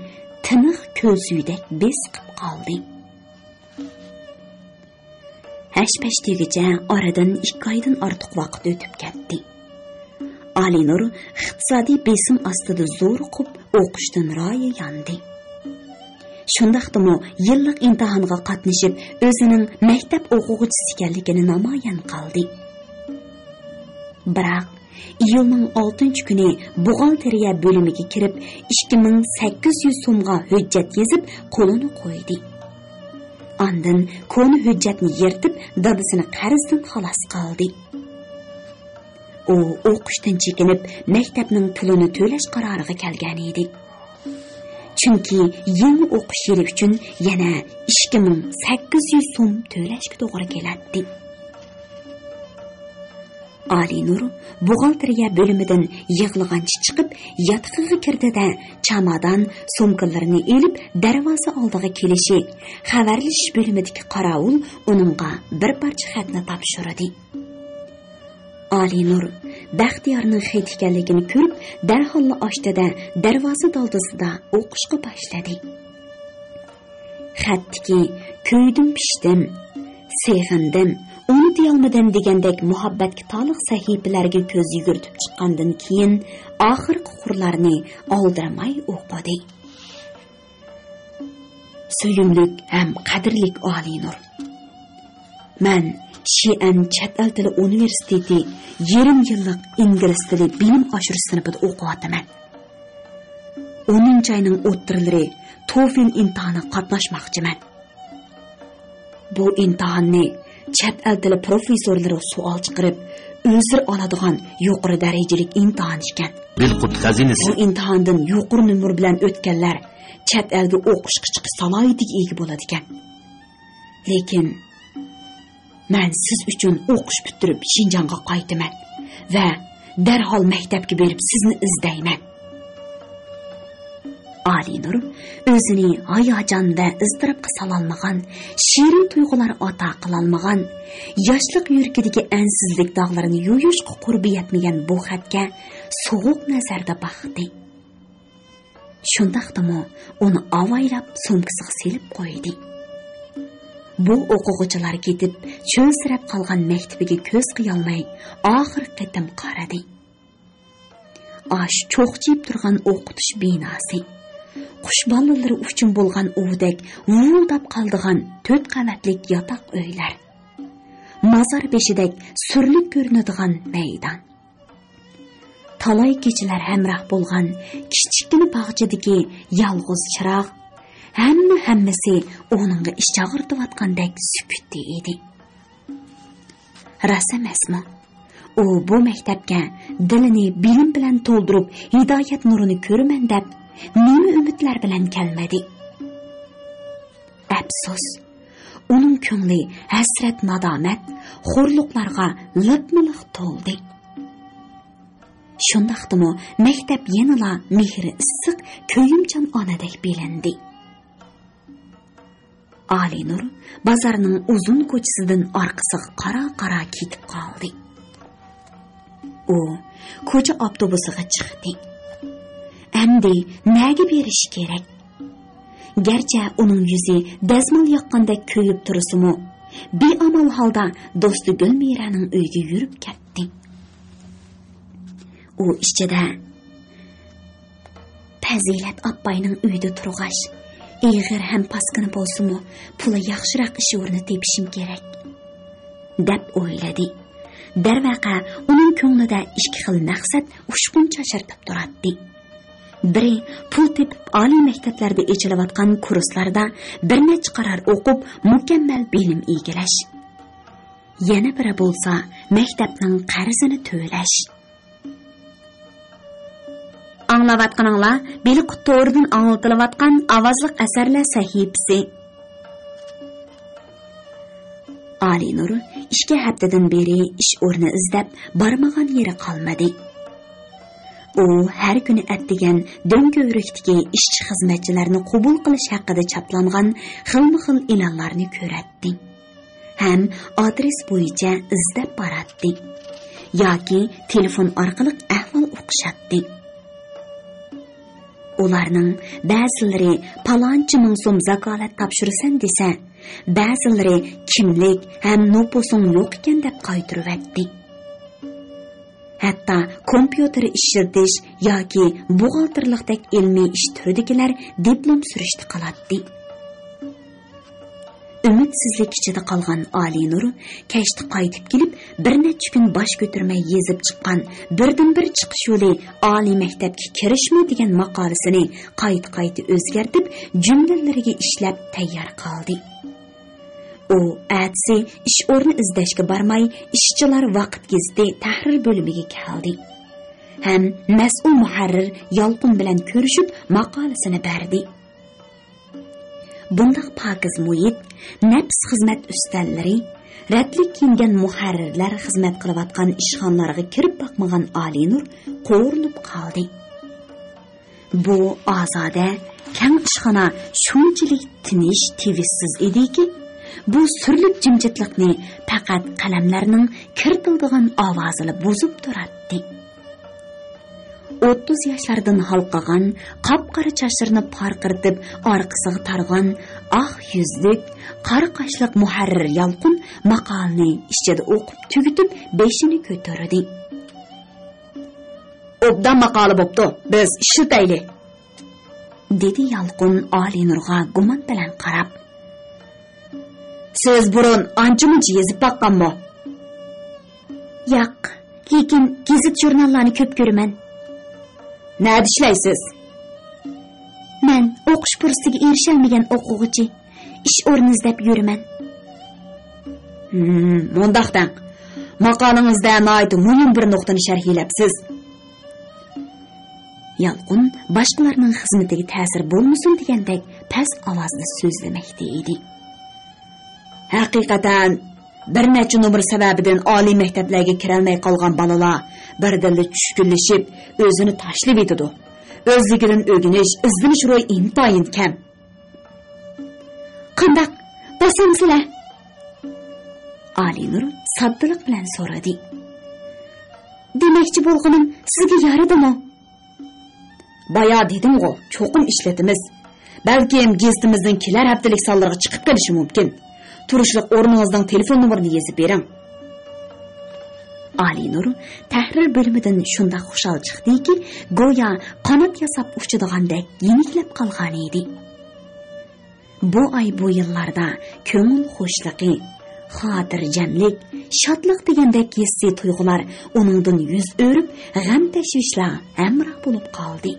تىنىق كۆل سۈيىدەك بېسىقىپ قالدى. ھەش-پەش دېگۈچە ئارىدىن ئىككى ئايدىن ئارتۇق ۋاقىت ئۆتۈپ كەتتى. ئالىنۇر ئىقتىسادىي بېسىم ئاستىدا زورۇقۇپ، ئوقۇشتىن رايى ياندى. شۇنداقتىمۇ يىللىق ئىمتىھانغا قاتنىشىپ، ئۆزىنىڭ مەكتەپ ئوقۇغۇچىسى ئىكەنلىكىنى نامايان قىلدى. بىراق، ئىيۇلنىڭ ئالتىنچى كۈنى بوغالتېرىيە بۆلۈمىگە كىرىپ، ئىككى مىڭ سەككىز يۈز سومغا ھۆججەت يېزىپ، قولىنى قويدى. ئاندىن كونا ھۆججەتنى يىرتىپ، دادىسىنى قەرزدىن خالاس قىلدى. ئۇ ئوقۇشتىن چېكىنىپ، مەكتەپنىڭ پۇلىنى تۆلەش قارارىغا كەلگەن ئىدى. چۈنكى يېڭى ئوقۇش يىلى ئۈچۈن يەنە ئىككى مىڭ سەككىز يۈز سوم تۆلەشكە توغرا كېلەتتى. ئالىنۇر بوغالتېرىيە بۆلۈمىدىن يىغلىغانچە چىقىپ، ياتىقىغا كىردى-دە، چامادان، سومكىلىرىنى ئېلىپ، دەرۋازا ئالدىغا كېلىشى، خەۋەرلىشىش بۆلۈمىدىكى قاراۋۇل ئۇنىڭغا بىر پارچە خەتنى تاپشۇردى. ئالىنۇر بەختىيارنىڭ خېتى ئىكەنلىكىنى كۆرۈپ، دەرھاللا ئاچتى-دە، دەرۋازا دالدىسىدا ئوقۇشقا باشلىدى. خەتتىكى «كۆيدۈم، پىشتىم، سېغىندىم، ئۇنتۇيالمىدىم» دېگەندەك مۇھەببەتكە تالىق سەھىپىلەرگە كۆز يۈگۈرتۈپ چىققاندىن كېيىن، ئاخىرقى قۇرلارنى ئالدىرىماي ئوقۇدى. سۆيۈملۈك ھەم قەدىرلىك ئالىنۇر! مەن شىئەن چەت ئەل تىلى ئۇنىۋېرسىتېتى يېرىم يىللىق ئىنگلىز تىلى بىلىم ئاشۇرۇش سىنىپىدا ئوقۇۋاتىمەن. ئونىنچى ئاينىڭ ئوتتۇرىلىرى توفېل ئىمتىھانىغا قاتناشماقچىمەن. بۇ ئىمتىھاننى چەت ئەل تىلى پروفېسسورلىرى سوئال چىقىرىپ، ئۆزلىرى ئالىدىغان يۇقىرى دەرىجىلىك ئىمتىھان ئىكەن. بىلقۇت خەزىنىسى. بۇ ئىمتىھاندىن يۇقىرى نومۇر بىلەن ئۆتكەنلەر چەت ئەلگە ئوقۇشقا چىقىش سالاھىيىتىگە ئىگە بولىدىكەن. لېكىن مەن سىز ئۈچۈن ئوقۇش پۈتتۈرۈپ شىنجاڭغا قايتىمەن ۋە دەرھال مەكتەپكە بېرىپ سىزنى ئىزدەيمەن. ئالىينۇر ئۆزىنى ھاياجان ۋە ئىزتىراپقا سالالمىغان، شېرىن تۇيغۇلار ئاتا قىلالمىغان، ياشلىق يۈرىكىدىكى ئەنسىزلىك داغلىرىنى يۇيۇشقا قۇربى يەتمىگەن بۇ خەتكە سوغۇق نەزەردە باقتى. شۇنداقتىمۇ ئۇنى ئاۋايلاپ سومكىسىغا سېلىپ قويدى. بۇ ئوقۇغۇچىلار كېتىپ، چۆلسىرەپ قالغان مەكتىپىگە كۆز قىيالماي، ئاخىرقى قېتىم قارىدى. ئاشۇ چوقچىيىپ تۇرغان ئوقۇتۇش بىناسى، قۇش بالىلىرى ئۈچۈن بولغان ئۇۋىدەك ۋۇۋۇلداپ قالىدىغان تۆت قەۋەتلىك ياتاق ئۆيلەر، مازار بېشىدەك سۈرلۈك كۆرۈنىدىغان مەيدان، تالاي كېچىلەر ھەمراھ بولغان كىچىككىنە باغچىدىكى يالغۇز چىراغ، ھەممە ھەممىسى ئۇنىڭغا ئىچ ئاغرىتىۋاتقاندەك سۈكۈتتە ئىدى. راست ئەمەسمۇ؟ ئۇ بۇ مەكتەپكە دىلىنى بىلىم بىلەن تولدۇرۇپ، ھىدايەت نۇرىنى كۆرىمەن دەپ، نېمە ئۈمىدلەر بىلەن كەلمىدى؟ ئەپسۇس، ئۇنىڭ كۆڭلى ھەسرەت-نادامەت، خورلۇقلارغا لىپمۇلىق تولدى. شۇنداقتىمۇ مەكتەپ يەنىلا مېھرى ئىسسىق، كۆيۈمچان ئانىدەك بىلىندى. ئالىينۇر بازارنىڭ ئۇزۇن كوچىسىدىن ئارقىسىغا قارا-قارا كېتىپ قالدى. ئۇ كوچا ئاپتوبۇسىغا چىقتى. ئەمدى نەگە بېرىش كېرەك؟ گەرچە ئۇنىڭ يۈزى دەزمال ياققاندەك كۆيۈپ تۇرسىمۇ، بىئامال ھالدا دوستى گۈلمىرەنىڭ ئۆيىگە يۈرۈپ كەتتى. ئۇ ئىچىدە، پەزىلەت ئاپاينىڭ ئۆيىدە تۇرغاچ، ئېغىر ھەم پاسكىنا بولسىمۇ، پۇلى ياخشىراق ئىش ئورنى تېپىشىم كېرەك، دەپ ئويلىدى. دەرۋەقە، ئۇنىڭ كۆڭلىدە ئىككى خىل مەقسەت ئۇچقۇن چاچرىتىپ تۇراتتى. بىرى، پۇل تېپىپ، ئالىي مەكتەپلەردە ئېچىلىۋاتقان كۇرسلاردا بىر نەچچە قارار ئوقۇپ، مۇكەممەل بىلىم ئىگىلەش. يەنە بىرى بولسا، مەكتەپنىڭ قەرزىنى تۆلەش. ئاڭلاۋاتقىنىڭلار بېلىققۇت تورىدىن ئاڭلىتىلىۋاتقان ئاۋازلىق ئەسەرلەر سەھىپىسى. ئالىينۇر ئىككى ھەپتىدىن بېرى ئىش ئورنى ئىزدەپ بارمىغان يېرى قالمىدى. ئۇ ھەر كۈنى ئەتىگەن دۆڭكۆۋرۈكتىكى ئىشچى-خىزمەتچىلەرنى قوبۇل قىلىش ھەققىدە چاپلانغان خىلمۇ خىل ئېلانلارنى كۆرەتتى ھەم ئادرېس بويىچە ئىزدەپ باراتتى ياكى تېلېفون ئارقىلىق ئەھۋال ئۇقۇشاتتى. ئۇلارنىڭ بەزىلىرى پالانچە مىڭ سوم زاكالەت تاپشۇرىسەن دېسە، بەزىلىرى كىملىك ھەم نوپۇسۇڭ يوق ئىكەن دەپ قايتۇرۇۋەتتى. ھەتتا كومپيۇتېر ئىشلىتىش ياكى بوغالتىرلىقتەك ئىلمىي ئىش تۈرىدىكىلەر دىپلوم سۈرۈشتە قالاتتى. ئۈمىدسىزلىك ئىچىدە قالغان ئالىينۇر كەچتە قايتىپ كېلىپ، بىر نەچچە كۈن باش كۆتۈرمەي يېزىپ چىققان بىردىنبىر چىقىش يولى ئالىي مەكتەپكە كىرىشمۇ دېگەن ماقالىسىنى قايتا-قايتا ئۆزگەرتىپ، جۈملىلىرىگە ئىشلەپ تەييار قىلدى. ئۇ ئەتىسى ئىش ئورنى ئىزدەشكە بارماي، ئىشچىلار ۋاقىت گېزىتى تەھرىر بۆلۈمىگە كەلدى ھەم مەسئۇل مۇھەررىر يالقۇن بىلەن كۆرۈشۈپ، ماقالىسىنى بەردى. بۇنداق پاكىز مۇھىت، نەپىس خىزمەت ئۈستەللىرى، رەتلىك كىيىنگەن مۇھەررىرلەر خىزمەت قىلىۋاتقان ئىشخانىلارغا كىرىپ باقمىغان ئالىينۇر قورۇنۇپ قالدى. بۇ ئازادە، كەڭ ئىشخانا شۇنچىلىك تىنچ، تىۋىشسىز ئىدىكى، بۇ سۈرلۈك جىمجىتلىقنى پەقەت قەلەملەرنىڭ كىرتىلدىغان ئاۋازىلا بۇزۇپ تۇراتتى. ئوتتۇز ياشلاردىن ھالقىغان، قاپقارا چاچلىرىنى پارقىرىتىپ ئارقىسىغا تارىغان، ئاق يۈزلۈك، قارا قاشلىق مۇھەررىر يالقۇن ماقالىنى ئىچىدە ئوقۇپ تۈگىتىپ، بېشىنى كۆتۈردى. «ئوبدان ماقالە بوپتۇ، بىز ئىشلىتەيلى.» دېدى يالقۇن ئالىينۇرغا گۇمان بىلەن قاراپ. «سىز بۇرۇن ئانچە-مۇنچە يېزىپ باققانمۇ؟» «ياق، لېكىن گېزىت-ژۇرناللارنى كۆپ كۆرىمەن.» «نەدە ئىشلەيسىز؟» «مەن ئوقۇش پۇرسىتىگە ئېرىشەلمىگەن ئوقۇغۇچى. ئىش ئورنى ئىزدەپ يۈرىمەن.» «ھىم، مۇنداق دەڭ. ماقالىڭىزدە ناھايىتى مۇھىم بىر نۇقتىنى شەرھلەپسىز.» يالقۇن باشقىلارنىڭ خىزمىتىگە تەسىر بولمىسۇن دېگەندەك پەس ئاۋازدا سۆزلىمەكتە ئىدى. «ھەقىقەتەن، بىر نەچچە نومۇر سەۋەبىدىن ئالىي مەكتەپلەرگە كىرەلمەي قالغان بالىلار بىردىنلا چۈشكۈنلىشىپ، ئۆزىنى تاشلىۋېتىدۇ. ئۆزلۈكىدىن ئۆگىنىش، ئىزدىنىش روھى ئىنتايىن كەم. قانداق، باسامسىلە؟ ئالىنۇر ساددىلىق بىلەن سورىدى. دېمەكچى بولغىنىم، سىزگە يارىدىمۇ؟ بايا دېدىمغۇ، چوقۇم ئىشلىتىمىز. بەلكىم گېزىتىمىزنىڭ كېلەر ھەپتىلىك سانلىرىغا چىقىپ قېلىشى مۇمكىن. تۇرۇشلۇق ئورنىڭىزنىڭ تېلېفون نومۇرىنى يېزىپ بېرىڭ. ئالىنۇر تەھرىر بۆلۈمىدىن شۇنداق خۇشال چىقتىكى، گويا قانات ياساپ ئۇچىدىغاندەك يېنىكلەپ قالغانىدى. بۇ ئاي، بۇ يىللاردا كۆڭۈل خۇشلۇقى، خاتىرجەملىك، شادلىق دېگەندەك ھېسسىي تۇيغۇلار ئۇنىڭدىن يۈز ئۆرۈپ، غەم-تەشۋىشلەر ھەمراھ بولۇپ قالدى.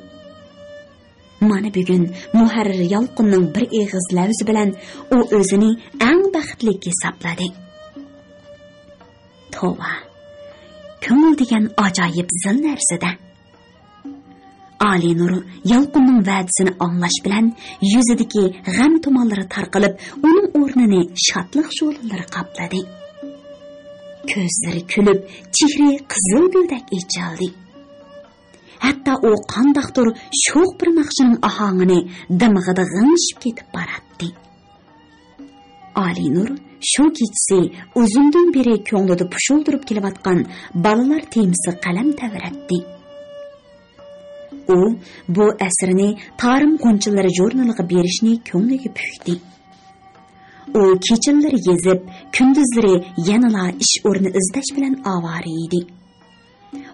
مانا بۈگۈن مۇھەررىر يالقۇننىڭ بىر ئېغىز لەۋزى بىلەن ئۇ ئۆزىنى ئەڭ بەختلىك ھېسابلىدى. توۋا، كۆڭۈل دېگەن ئاجايىپ زىل نەرسىدە. ئالىنۇر يالقۇننىڭ ۋەدىسىنى ئاڭلاش بىلەن يۈزىدىكى غەم تۇمانلىرى تارقىلىپ، ئۇنىڭ ئورنىنى شادلىق شولىلىرى قاپلىدى. كۆزلىرى كۈلۈپ، چېھرى قىزىل گۈلدەك ئېچىلدى. ھەتتا ئۇ قانداقتۇر شوخ بىر ناخشىنىڭ ئاھاڭىنى دىمىغىدا غىڭشىپ كېتىپ باراتتى. ئالىنۇر شۇ كېچىسى ئۇزۇندىن بېرى كۆڭلىدە پۇشۇلدۇرۇپ كېلىۋاتقان بالىلار تېمىسى قەلەم تەۋرەتتى. ئۇ بۇ ئەسىرىنى تارىم غۇنچىلىرى ژۇرنىلىغا بېرىشنى كۆڭلىگە پۈكتى. ئۇ كېچىلىرى يېزىپ، كۈندۈزلىرى يەنىلا ئىش ئورنى ئىزدەش بىلەن ئاۋارە ئىدى.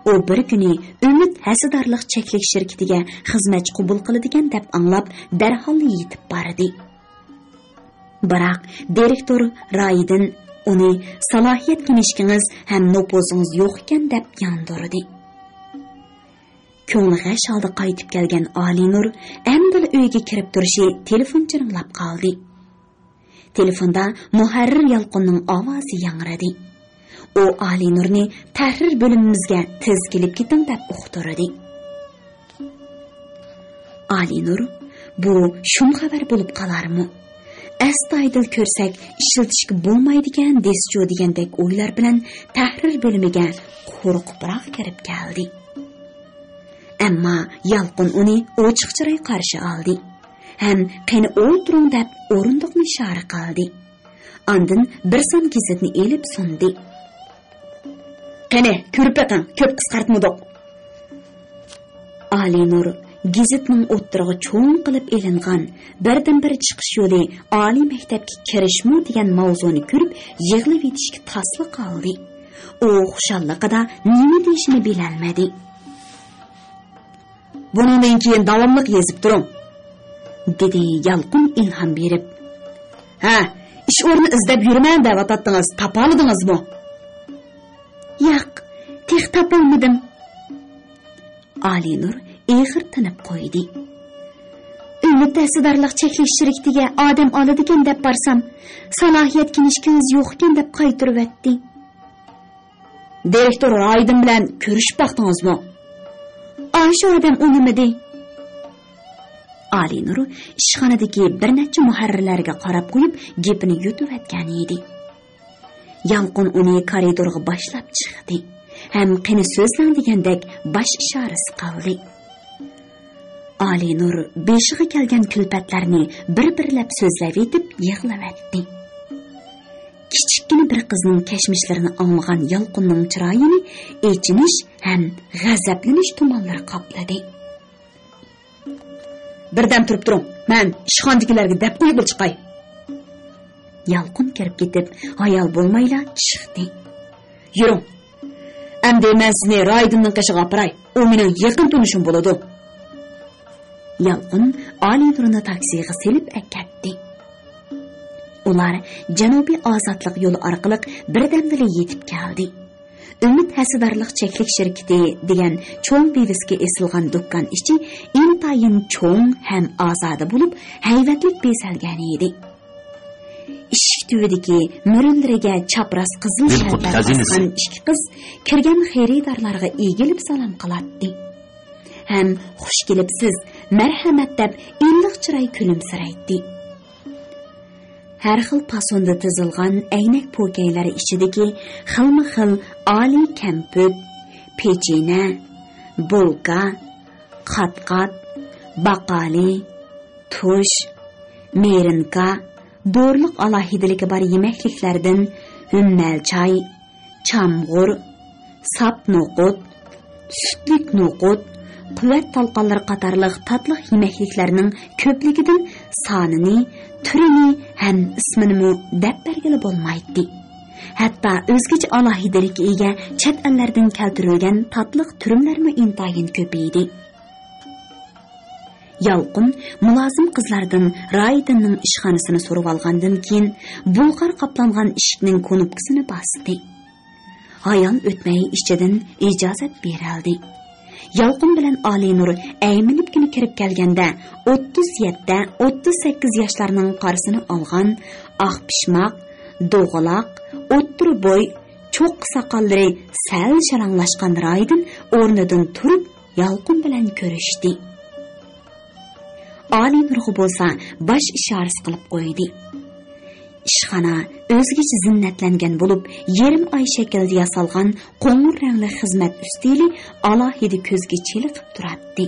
ئۇ بىر كۈنى ئۈمىد ھەسسىدارلىق چەكلىك شىركىتىگە خىزمەتچى قوبۇل قىلىدىكەن دەپ ئاڭلاپ، دەرھاللا يېتىپ باردى. بىراق دىرېكتور رايدىن ئۇنى سالاھىيەت كىنىشكىڭىز ھەم نوپۇزىڭىز يوق ئىكەن دەپ ياندۇردى. كۆڭلى غەش ھالدا قايتىپ كەلگەن ئالىنۇر ئەمدىلا ئۆيگە كىرىپ تۇرۇشى تېلېفون جىرىڭلاپ قالدى. تېلېفوندا مۇھەررىر يالقۇننىڭ ئاۋازى ياڭرىدى. ئۇ ئالىنۇرنى تەھرىر بۆلۈمىمىزگە تېز كېلىپ كېتىڭ دەپ ئۇقتۇردى. ئالىنۇر، بۇ شۇم خەۋەر بولۇپ قالارمۇ؟ ئەستايىدىل كۆرسەك ئىشلىتىشكە بولمايدىكەن دېسىچۇ دېگەندەك ئويلار بىلەن تەھرىر بۆلۈمىگە قورقۇپراق كىرىپ كەلدى. ئەمما يالقۇن ئۇنى ئوچۇق چىراي قارشى ئالدى ھەم قېنى ئولتۇرۇڭ دەپ ئورۇندۇقنى ئىشارە قىلدى. ئاندىن بىر سان گېزىتنى ئېلىپ سۇندى. قېنى، كۆرۈپ بېقىڭ، كۆپ قىسقارتمىدۇق. ئالىنۇر گېزىتنىڭ ئوتتۇرىغا چوڭ قىلىپ ئېلىنغان بىردىنبىر چىقىش يولى ئالىي مەكتەپكە كىرىشمۇ دېگەن ماۋزۇنى كۆرۈپ يىغلىۋېتىشكە تاسلا قالدى. ئۇ خۇشاللىقىدا نېمە دېيىشىنى بىلەلمىدى. بۇنىڭدىن كېيىن داۋاملىق يېزىپ تۇرۇڭ، دېدى يالقۇن ئىلھام بېرىپ. ھە، ئىش ئورنى ئىزدەپ يۈرىمەن دەۋاتاتتىڭىز، تاپالىدىڭىزمۇ؟ ياق، تېخى تاپالمىدىم. ئالىنۇر ئېغىر تىنىپ قويدى. ئۈمىد ھەسسىدارلىق چەكلىك شىركىتىگە ئادەم ئالىدىكەن دەپ بارسام، سالاھىيەت كىنىشكىڭىز يوق ئىكەن دەپ قايتۇرۇۋەتتى. دىرېكتور رايدىن بىلەن كۆرۈشۈپ باقتىڭىزمۇ؟ ئاشۇ ئادەم ئۇنىمىدى. ئالىنۇر ئىشخانىدىكى بىر نەچچە مۇھەررىرلەرگە قاراپ قويۇپ گېپىنى يۇتۇۋەتكەن ئىدى. يالقۇن ئۇنى كارىدورغا باشلاپ چىقتى ھەم قېنى سۆزلەڭ دېگەندەك باش ئىشارىسى قىلدى. ئالىنۇر بېشىغا كەلگەن كۈلپەتلەرنى بىر-بىرلەپ سۆزلەۋېتىپ يىغلىۋەتتى. كىچىككىنە بىر قىزنىڭ كەچمىشلىرىنى ئاڭلىغان يالقۇننىڭ چىرايىنى ئېچىنىش ھەم غەزەپلىنىش تۇمانلىرى قاپلىدى. بىردەم تۇرۇپ تۇرۇڭ، مەن ئىشخانىدىكىلەرگە دەپ قويۇپلا چىقاي. يالقۇن كىرىپ كېتىپ، ھايال بولمايلا چىقتى. يۈرۈڭ. ئەمدى مەن سىزنى رايدىننىڭ قېشىغا ئاپىراي. ئۇ مېنىڭ يېقىن تونۇشۇم بولىدۇ. يالقۇن ئالىنۇرنى تاكسىغا سېلىپ ئەكەتتى. ئۇلار جەنۇبىي ئازادلىق يولى ئارقىلىق بىردەمدىلا يېتىپ كەلدى. ئۈمىد ھەسسىدارلىق چەكلىك شىركىتى دېگەن چوڭ ۋىۋىسكا ئېسىلغان دۇكان ئىچى ئىنتايىن چوڭ ھەم ئازادە بولۇپ، ھەيۋەتلىك بېزەلگەن ئىدى. ئىشىك تۈۋىدىكى مۈرىلىرىگە چاپراس قىزىل شەربەت باسقان ئىككى قىز كىرگەن خېرىدارلارغا ئېگىلىپ سالام قىلاتتى ھەم «خۇش كېلىپسىز، مەرھەمەت» دەپ ئىللىق چىراي كۈلۈمسىرەيتتى. ھەر خىل پاسوندا تىزىلغان ئەينەك پوكەيلەر ئىچىدىكى خىلمۇ خىل ئالىي كەمپۈت، پېچىنە، بولكا، قات-قات، باقالى، تۇش، مېرىنكا، دورىلىق ئالاھىدىلىكى بار يېمەكلىكلەردىن ھۈممەل چاي، چامغۇر، ساپ نوقۇت، سۈتلۈك نوقۇت، قۇۋۋەت تالقانلىرى قاتارلىق تاتلىق يېمەكلىكلەرنىڭ كۆپلۈكىدىن سانىنى، تۈرىنى ھەم ئىسمىنىمۇ دەپ بەرگىلى بولمايتتى. ھەتتا ئۆزگىچە ئالاھىدىلىككە ئىگە چەت ئەللەردىن كەلتۈرۈلگەن تاتلىق تۈرۈملەرمۇ ئىنتايىن كۆپ ئىدى. يالقۇن مۇلازىم قىزلاردىن رايدىننىڭ ئىشخانىسىنى سورىۋالغاندىن كېيىن، بۇلغار قاپلانغان ئىشىكنىڭ كۇنۇپكىسىنى باستى. ھايال ئۆتمەي ئىچىدىن ئىجازەت بېرىلدى. يالقۇن بىلەن ئالىنۇر ئەيمىنىپكىنە كىرىپ كەلگەندە، ئوتتۇز يەتتە، ئوتتۇز سەككىز ياشلارنىڭ قارىسىنى ئالغان، ئاق پىشماق، دوغىلاق، ئوتتۇرا بوي، چوققا ساقاللىرى سەل شالاڭلاشقان رايدىن ئورنىدىن تۇرۇپ، يالقۇن بىلەن كۆرۈشتى. ئالىنۇرغا بولسا باش ئىشارىسى قىلىپ قويدى. ئىشخانا ئۆزگىچە زىننەتلەنگەن بولۇپ، يېرىم ئاي شەكلىدە ياسالغان قوڭۇر رەڭلىك خىزمەت ئۈستىلى ئالاھىدە كۆزگە چېلىقىپ تۇراتتى.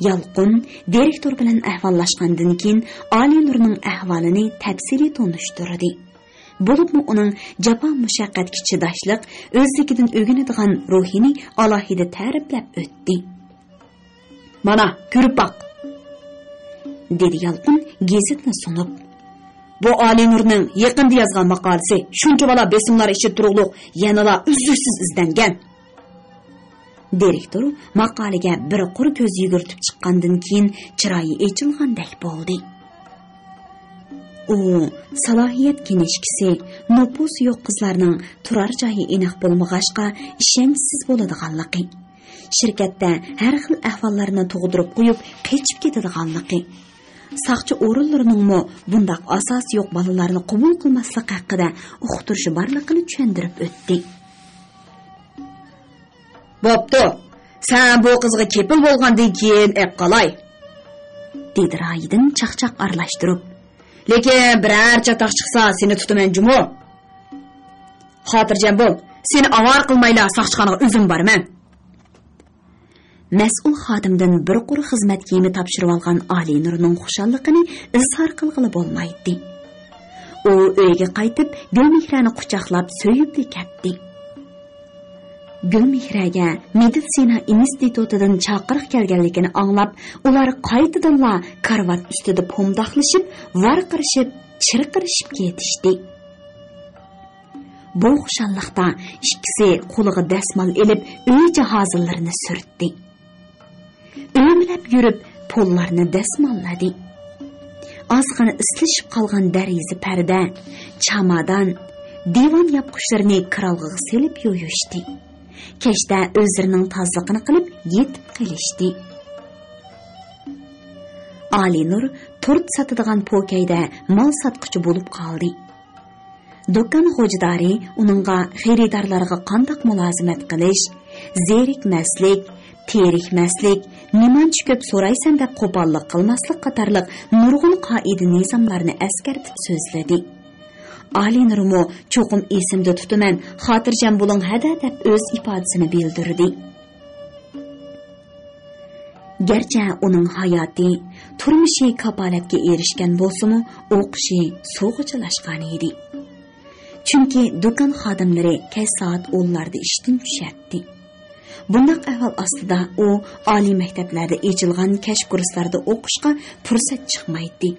يالقۇن دىرېكتور بىلەن ئەھۋاللاشقاندىن كېيىن، ئالىنۇرنىڭ ئەھۋالىنى تەپسىلىي تونۇشتۇردى. بولۇپمۇ ئۇنىڭ جاپا مۇشەققەتكە چىداشلىق، ئۆزلۈكىدىن ئۆگىنىدىغان روھىنى ئالاھىدە تەرىپلەپ ئۆتتى. مانا، كۆرۈپ باق، دېدى يالقۇن گېزىتنى سۇنۇپ. بۇ ئالىنۇرنىڭ يېقىندا يازغان ماقالىسى، شۇنچە بالا بېسىملار ئىچىدە تۇرۇقلۇق يەنىلا ئۈزلۈكسىز ئىزدەنگەن. دىرېكتور ماقالىگە بىر قۇر كۆز يۈگۈرتۈپ چىققاندىن كېيىن، چىرايى ئېچىلغاندەك بولدى. ئۇ سالاھىيەت كىنىشكىسى، نوپۇسى يوق قىزلارنىڭ تۇرار جايى ئېنىق بولمىغاچقا، ئىشەنچسىز بولىدىغانلىقى، شىركەتتە ھەر خىل ئەھۋاللارنى تۇغدۇرۇپ قويۇپ، قېچىپ كېتىدىغانلىقى، ساقچى ئورۇنلىرىنىڭمۇ بۇنداق ئاساسى يوق بالىلارنى قوبۇل قىلماسلىقى ھەققىدە ئۇقتۇرۇشى بارلىقىنى چۈشەندۈرۈپ ئۆتتى. بوپتۇ، سەن بۇ قىزغا كېپىل بولغاندىن كېيىن ئېلىپ قالاي، دېدى رايدىن چاقچاق ئارىلاشتۇرۇپ. لېكىن بىرەر چاتاق چىقسا، سېنى تۇتىمەن جۇمۇ. خاتىرجەم بول، سېنى ئاۋارە قىلمايلا ساقچىخانىغا ئۆزۈم بارىمەن. مەسئۇل خادىمدىن بىر قۇر خىزمەت كىيىمى تاپشۇرۇۋالغان ئالىنۇرنىڭ خۇشاللىقىنى ئىزھار قىلغىلى بولمايتتى. ئۇ ئۆيىگە قايتىپ، گۈلمېھرەنى قۇچاقلاپ سۆيۈپلا كەتتى. گۈلمېھرەگە مېدىتسىنا ئىنستىتۇتىدىن چاقىرىق كەلگەنلىكىنى ئاڭلاپ، ئۇلار قايتىدىنلا كارىۋات ئۈستىدە پومداقلىشىپ، ۋارقىرىشىپ، چىرقىرىشىپ كېتىشتى. بۇ خۇشاللىقتا ئىككىسى قولىغا دەسمال ئېلىپ، ئۆي جاھازلىرىنى سۈرتتى. ئۆمىلەپ يۈرۈپ، پوللارنى دەسماللىدى. ئازغىنە ئىسلىشىپ قالغان دېرىزە پەردە، چامادان، دىۋان ياپقۇچلىرىنى كىرئالغىغا سېلىپ يۇيۇشتى. كەچتە ئۆزلىرىنىڭ تازىلىقىنى قىلىپ، يېتىپ قېلىشتى. ئالىنۇر تورت ساتىدىغان پوكەيدە مال ساتقۇچى بولۇپ قالدى. دۇكان خوجىدارى ئۇنىڭغا خېرىدارلارغا قانداق مۇلازىمەت قىلىش، زېرىكمەسلىك، تېرىكمەسلىك، نېمانچە كۆپ سورايسەن دەپ قوپاللىق قىلماسلىق قاتارلىق نۇرغۇن قائىدە-نىزاملارنى ئەسكەرتىپ سۆزلىدى. ئالىنۇرمۇ چوقۇم ئېسىمدە تۇتىمەن، خاتىرجەم بولۇڭ ھەدە دەپ ئۆز ئىپادىسىنى بىلدۈردى. گەرچە ئۇنىڭ ھاياتى، تۇرمۇشى كاپالەتكە ئېرىشكەن بولسىمۇ، ئوقۇشى سۇغا چىلاشقان ئىدى. چۈنكى دۇكان خادىملىرى كەچ سائەت ئونلاردا ئىشتىن چۈشەتتى. بۇنداق ئەھۋال ئاستىدا ئۇ ئالىي مەكتەپلەردە ئېچىلغان كەچ كۇرسلاردا ئوقۇشقا پۇرسەت چىقمايتتى.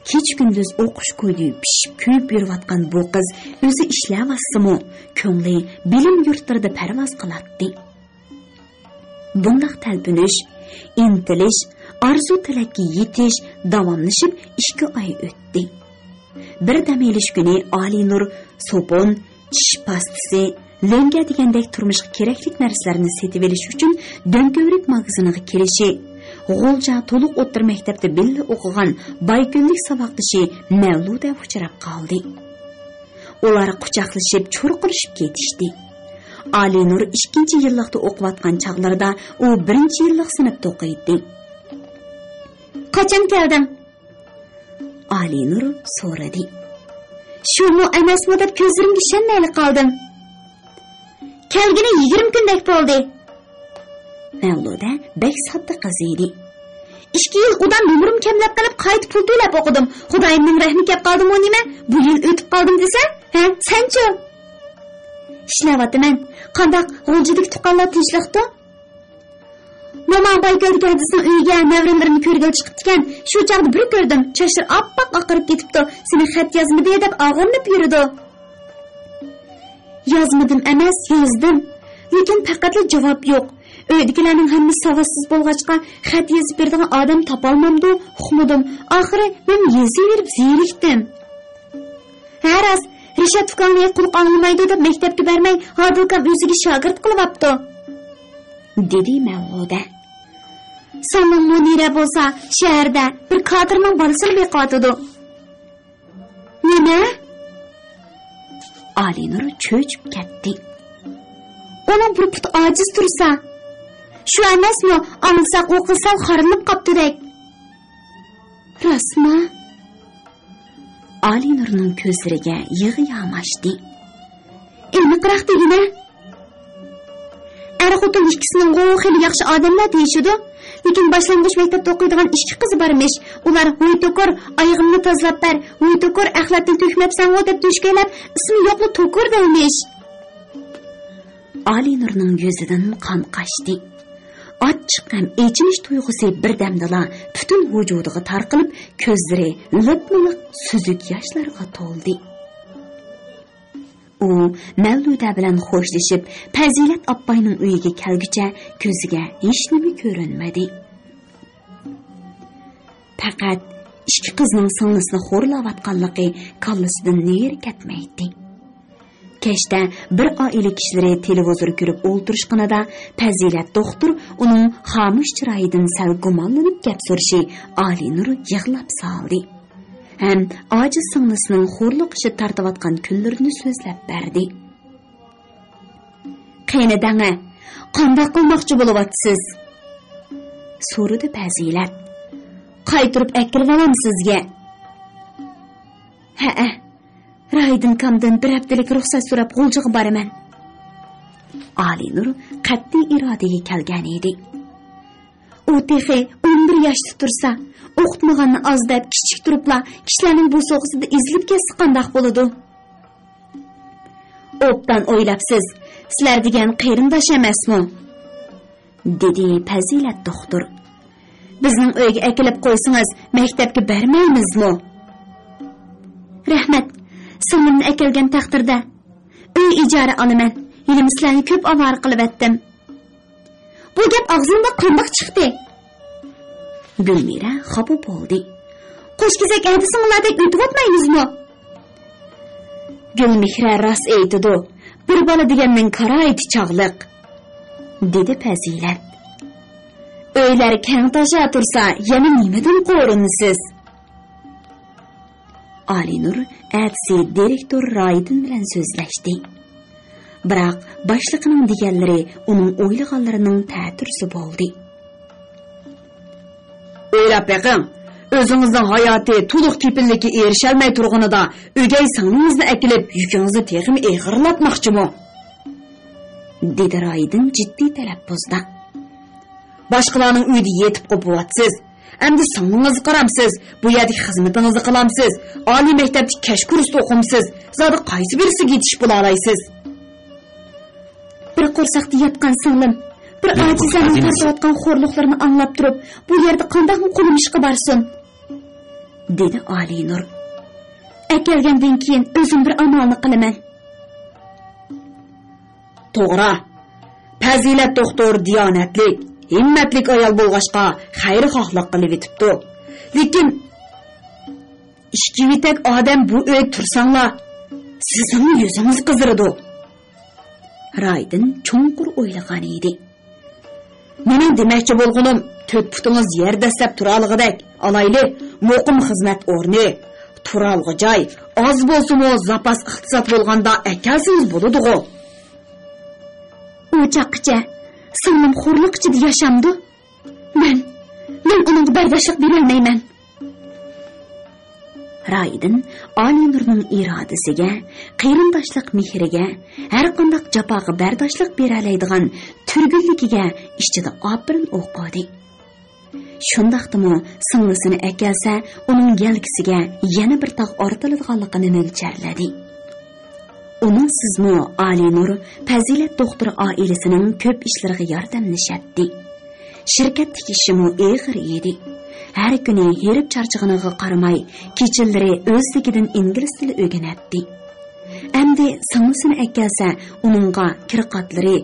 كېچە-كۈندۈز ئوقۇش كويى پىشىپ كۆيۈپ يۈرۈۋاتقان بۇ قىز ئۆزى ئىشلەۋاتسىمۇ، كۆڭلى بىلىم يۇرتلىرىدا پەرۋاز قىلاتتى. بۇنداق تەلپۈنۈش، ئىنتىلىش، ئارزۇ-تىلەككە يېتىش داۋاملىشىپ ئىككى ئاي ئۆتتى. بىر دەم ئېلىش كۈنى ئالىنۇر سوپۇن، چىش پاستىسى، لۆڭگە دېگەندەك تۇرمۇشقا كېرەكلىك نەرسىلەرنى سېتىۋېلىش ئۈچۈن دۆڭكۆۋرۈك ماگىزىنىغا كىرىشى، غۇلجا تولۇق ئوتتۇرا مەكتەپتە بىللە ئوقۇغان بايكۆللۈك ساۋاقدىشى مەۋلۇدە ئۇچراپ قالدى. ئۇلار قۇچاقلىشىپ، چۇرقىرىشىپ كېتىشتى. ئالىنۇر ئىككىنچى يىللىقتا ئوقۇۋاتقان چاغلىرىدا ئۇ بىرىنچى يىللىق سىنىپتا ئوقۇيتتى. قاچان كەلدىڭ؟ ئالىنۇر سورىدى. شۇمۇ ئەمەسمۇ دەپ كۆزلىرىمگە ئىشەنمەيلا قالدىم. كەلگىنى يىگىرمە كۈندەك بولدى. مەۋلۇدە بەك ساددا قىز ئىدى. «ئىككى يىل ئۇدا نومۇرۇم كەملەپ قېلىپ، قايتا پۇل تۆلەپ ئوقۇدۇم. خۇدايىمنىڭ رەھمى كەپ قالدىمۇ نېمە؟ بۇ يىل ئۆتۈپ قالدىم دېسە، ھە، سەنچۇ؟» «ئىشلەۋاتىمەن. قانداق، غۇلجىدىكى تۇغقانلار تىنچلىقتۇ؟» «موما بايكۆلدىكى ھەدىسنىڭ ئۆيىگە نەۋرىلىرىنى كۆرگىلى چىقىپتىكەن. شۇ چاغدا بىر كۆردۈم، چاچلىرى ئاپئاق ئاقىرىپ كېتىپتۇ. سېنى خەت يازمىدى دەپ ئاغرىنىپ يۈرىدۇ.» «يازمىدىم ئەمەس، يازدىم. لېكىن پەقەتلا جاۋاب يوق. ئۆيدىكىلەرنىڭ ھەممىسى ساۋاتسىز بولغاچقا، خەت يېزىپ بېرىدىغان ئادەم تاپالمامدۇ، ئۇقمىدىم. ئاخىرى مەن يېزىۋېرىپ زېرىكتىم.» «ھە، راست، رىشات ئۇكاڭنى قۇلىقى ئاڭلىمايدۇ دەپ مەكتەپكە بەرمەي، ھادىل ئاكام ئۆزىگە شاگىرت قىلىۋاپتۇ.» دېدى مەۋلۇدە. «سىڭلىڭ مۇنىرە بولسا شەھەردە بىر كاتىرنىڭ بالىسىنى بېقىۋاتىدۇ.» «نېمە؟» ئالىنۇر چۆچۈپ كەتتى. «ئۇنىڭ بىر پۇتى ئاجىز تۇرسا.» «شۇ ئەمەسمۇ؟ ئاڭلىساق ئۇ قىز سەل خارلىنىپ قاپتۇدەك.» «راستمۇ؟» ئالىنۇرنىڭ كۆزلىرىگە يىغا ياماشتى. «ئېنىقراق دېگىنە.» «ئەر-خوتۇن ئىككىسىنىڭغۇ خېلى ياخشى ئادەملەر دېيىشىدۇ. لېكىن باشلانغۇچ مەكتەپتە ئوقۇيدىغان ئىككى قىزى بارمىش. ئۇلار ۋوي توكۇر، ئايىغىمنى تازىلاپ بەر، ۋوي توكۇر، ئەخلەتنى تۆكمەپسەنغۇ دەپ دۈشكەيلەپ، ئىسمى يوقلا توكۇر دەيمىش.» ئالىنۇرنىڭ يۈزىدىن قان قاچتى. ئاچچىق ھەم ئېچىنىش تۇيغۇسى بىردەمدىلا پۈتۈن ۋۇجۇدىغا تارقىلىپ، كۆزلىرى لىپمۇلىق سۈزۈك ياشلارغا تولدى. ئۇ مەۋلۇدە بىلەن خوشلىشىپ، پەزىلەت ئاپپاينىڭ ئۆيىگە كەلگۈچە كۆزىگە ھېچنېمە كۆرۈنمىدى. پەقەت ئىككى قىزنىڭ سىڭلىسىنى خورلاۋاتقانلىقى كاللىسىدىن نېرى كەتمەيتتى. كەچتە بىر ئائىلە كىشىلىرى تېلېۋىزور كۆرۈپ ئولتۇرۇشقىنىدا، پەزىلەت دوختۇر ئۇنىڭ خامۇش چىرايىدىن سەل گۇمانلىنىپ گەپ سورىشى ئالىنۇر يىغلاپ سالدى. ھەم ئاجىز سىڭلىسىنىڭ خورلۇق ئىچىدە تارتىۋاتقان كۈنلىرىنى سۆزلەپ بەردى. «قېنى دەڭە، قانداق قىلماقچى بولۇۋاتىسىز؟» سورىدى پەزىلەت. «قايتۇرۇپ ئەكىرىۋالام سىزگە.» «ھەئە، رايدىن كامدىن بىر ھەپتىلىك رۇخسەت سوراپ غۇلجىغا بارىمەن.» ئالىنۇر قەتئىي ئىرادىگە كەلگەن ئىدى. «ئۇ تېخى ئون بىر ياشتا تۇرسا، ئوقۇتمىغاننى ئاز دەپ، كىچىك تۇرۇپلا كىشىلەرنىڭ بوسۇغىسىدا ئېزىلىپ كەتسە قانداق بولىدۇ؟» «ئوبدان ئويلاپسىز، سىلەر دېگەن قېرىنداش ئەمەسمۇ؟» دېدى پەزىلەت دوختۇر. «بىزنىڭ ئۆيگە ئەكېلىپ قويسىڭىز، مەكتەپكە بەرمەيمىزمۇ؟» «رەھمەت، سىڭلىمنى ئەكەلگەن تەقدىردە ئۆي ئىجارە ئالىمەن. ھېلىمۇ سىلەرنى كۆپ ئاۋارە قىلىۋەتتىم.» «بۇ گەپ ئاغزىڭدىن قانداق چىقتى؟» گۈلمىرە خاپا بولدى. «قوش كېزەك ھەدىسىڭلاردەك ئۆتۈۋاتمايمىزمۇ؟» «گۈلمىھرە راست ئېيتىدۇ، بىر بالا دېگەننىڭ كارايىتى چاغلىق.» دېدى پەزىلەت. «ئۆيلەر كەڭ تاشا تۇرسا، يەنە نېمىدىن قورۇنىسىز؟» ئالىنۇر ئەتىسى دىرېكتور رايدىن بىلەن سۆزلەشتى. بىراق، باشلىقىنىڭ دېگەنلىرى ئۇنىڭ ئويلىغانلىرىنىڭ تەتۈرىسى بولدى. «ئويلاپ بېقىڭ، ئۆزىڭىزنىڭ ھاياتىي تولۇق كېپىللىككە ئېرىشەلمەي تۇرغىنىدا، ئۆگەي سىڭلىڭىزنى ئەكېلىپ، يۈكىڭىزنى تېخىمۇ ئېغىرلاتماقچىمۇ؟» دېدى رايدىن جىددىي تەلەپپۇزدا. «باشقىلارنىڭ ئۆيىدە يېتىپ قوپۇۋاتىسىز. ئەمدى سىڭلىڭىزگە قارامسىز، بۇ يەردىكى خىزمىتىڭىزنى قىلامسىز، ئالىي مەكتەپتىكى كەچ كۇرستا ئوقۇمسىز، زادى قايسى بىرسىگە يېتىشىپ بولالايسىز؟» «بىر قورساقتا ياتقان سىڭلىم، بىر ئاجىزەنىڭ تارتىۋاتقان خورلۇقلىرىنى ئاڭلاپ تۇرۇپ، بۇ يەردە قانداقمۇ قولۇم ئىشقا بارسۇن؟» دېدى ئالىنۇر. «ئەكەلگەندىن كېيىن ئۆزۈم بىر ئامالنى قىلىمەن.» «توغرا، پەزىلەت دوختۇر دىيانەتلىك، ھىممەتلىك ئايال بولغاچقا، خەيرخاھلىق قىلىۋېتىپتۇ. لېكىن ئىككى ۋىتەك ئادەم بۇ ئۆيدە تۇرساڭلار، سىزنىڭمۇ يۈزىڭىز قىزىرىدۇ.» رايدىن چوڭقۇر ئويلىغان ئىدى. «مېنىڭ دېمەكچى بولغىنىم، تۆت پۇتىڭىز يەر دەسسەپ تۇرالىغۇدەك، ئالايلى، مۇقىم خىزمەت ئورنى، تۇرالغۇ جاي، ئاز بولسىمۇ زاپاس ئىقتىساد بولغاندا ئەكەلسىڭىز بولىدىغۇ.» «ئۇ چاغقىچە سىڭلىم خورلۇق ئىچىدە ياشامدۇ؟ مەن، مەن ئۇنىڭغا بەرداشلىق بېرەلمەيمەن.» راھىدىن ئالىنۇرنىڭ ئىرادىسىگە، قېرىنداشلىق مېھرىگە، ھەرقانداق جاپاغا بەرداشلىق بېرەلەيدىغان تۈرگۈنلۈكىگە ئىچىدە ئاپىرىن ئوقۇدى. شۇنداقتىمۇ سىڭلىسىنى ئەكەلسە، ئۇنىڭ يەلكىسىگە يەنە بىر تاغ ئارتىلىدىغانلىقىنى مۆلچەرلىدى. ئۇنىڭسىزمۇ ئالىنۇر پەزىلەت دوختۇر ئائىلىسىنىڭ كۆپ ئىشلىرىغا ياردەملىشەتتى. شىركەتتىكى ئىشىمۇ ئېغىر ئىدى. ھەر كۈنى ھېرىپ چارچىغىنىغا قارىماي، كېچىلىرى ئۆزلۈكىدىن ئىنگلىز تىلى ئۆگىنەتتى. ئەمدى سىڭلىسىنى ئەكەلسە، ئۇنىڭغا كىرقاتلىرى،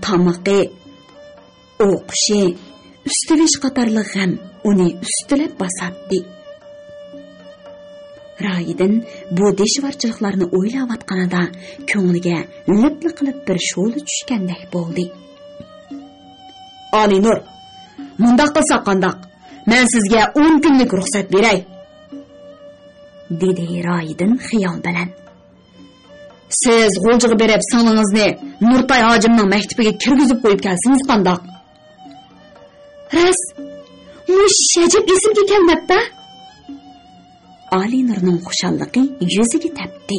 تامىقى، ئوقۇشى، ئۈستىۋېش قاتارلىق غەم ئۇنى ئۈستىلەپ باساتتى. راھىدىن بۇ دىشۋارچىلىقلارنى ئويلاۋاتقىنىدا كۆڭلىگە لىپلا قىلىپ بىر شولا چۈشكەندەك بولدى. ئالىنۇر، مۇنداق قىلساق قانداق؟ مەن سىزگە ئون كۈنلۈك رۇخسەت بېرەي، دېدى راھىدىن خىيال بىلەن. سىز غۇلجىغا بېرىپ سىڭلىڭىزنى نۇرتاي ھاجىمنىڭ مەكتىپىگە كىرگۈزۈپ قويۇپ كەلسىڭىز قانداق؟ راست، مۇشۇ ئىش ئەجەب ئېسىمگە كەلمەپتۇ. ئالىنۇرنىڭ خۇشاللىقى يۈزىگە تەپتى.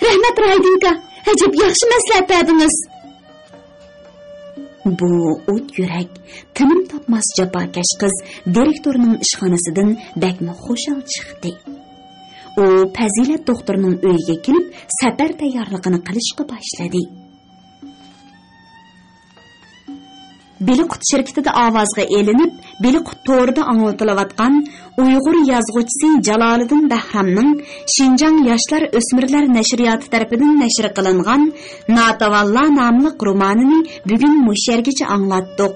رەھمەت، راھىدىنكا، ئەجەب ياخشى مەسلىھەت بەردىڭىز. بۇ ئوت يۈرەك، تىنىم تاپماس جاپاكەش قىز دىرېكتورنىڭ ئىشخانىسىدىن بەكمۇ خۇشال چىقتى. ئۇ پەزىلەت دوختۇرنىڭ ئۆيىگە كېلىپ، سەپەر تەييارلىقىنى قىلىشقا باشلىدى. بىلىقۇت شىركىتىدە ئاۋازغا ئېلىنىپ، بىلىقۇت تورىدا ئاڭلىتىلىۋاتقان ئۇيغۇر يازغۇچىسى جالالىدىن بەھرامنىڭ شىنجاڭ ياشلار ئۆسمۈرلەر نەشرىياتى تەرىپىدىن نەشر قىلىنغان ناتىۋانلار ناملىق رومانىنى بۈگۈن مۇشۇ يەرگىچە ئاڭلاتتۇق.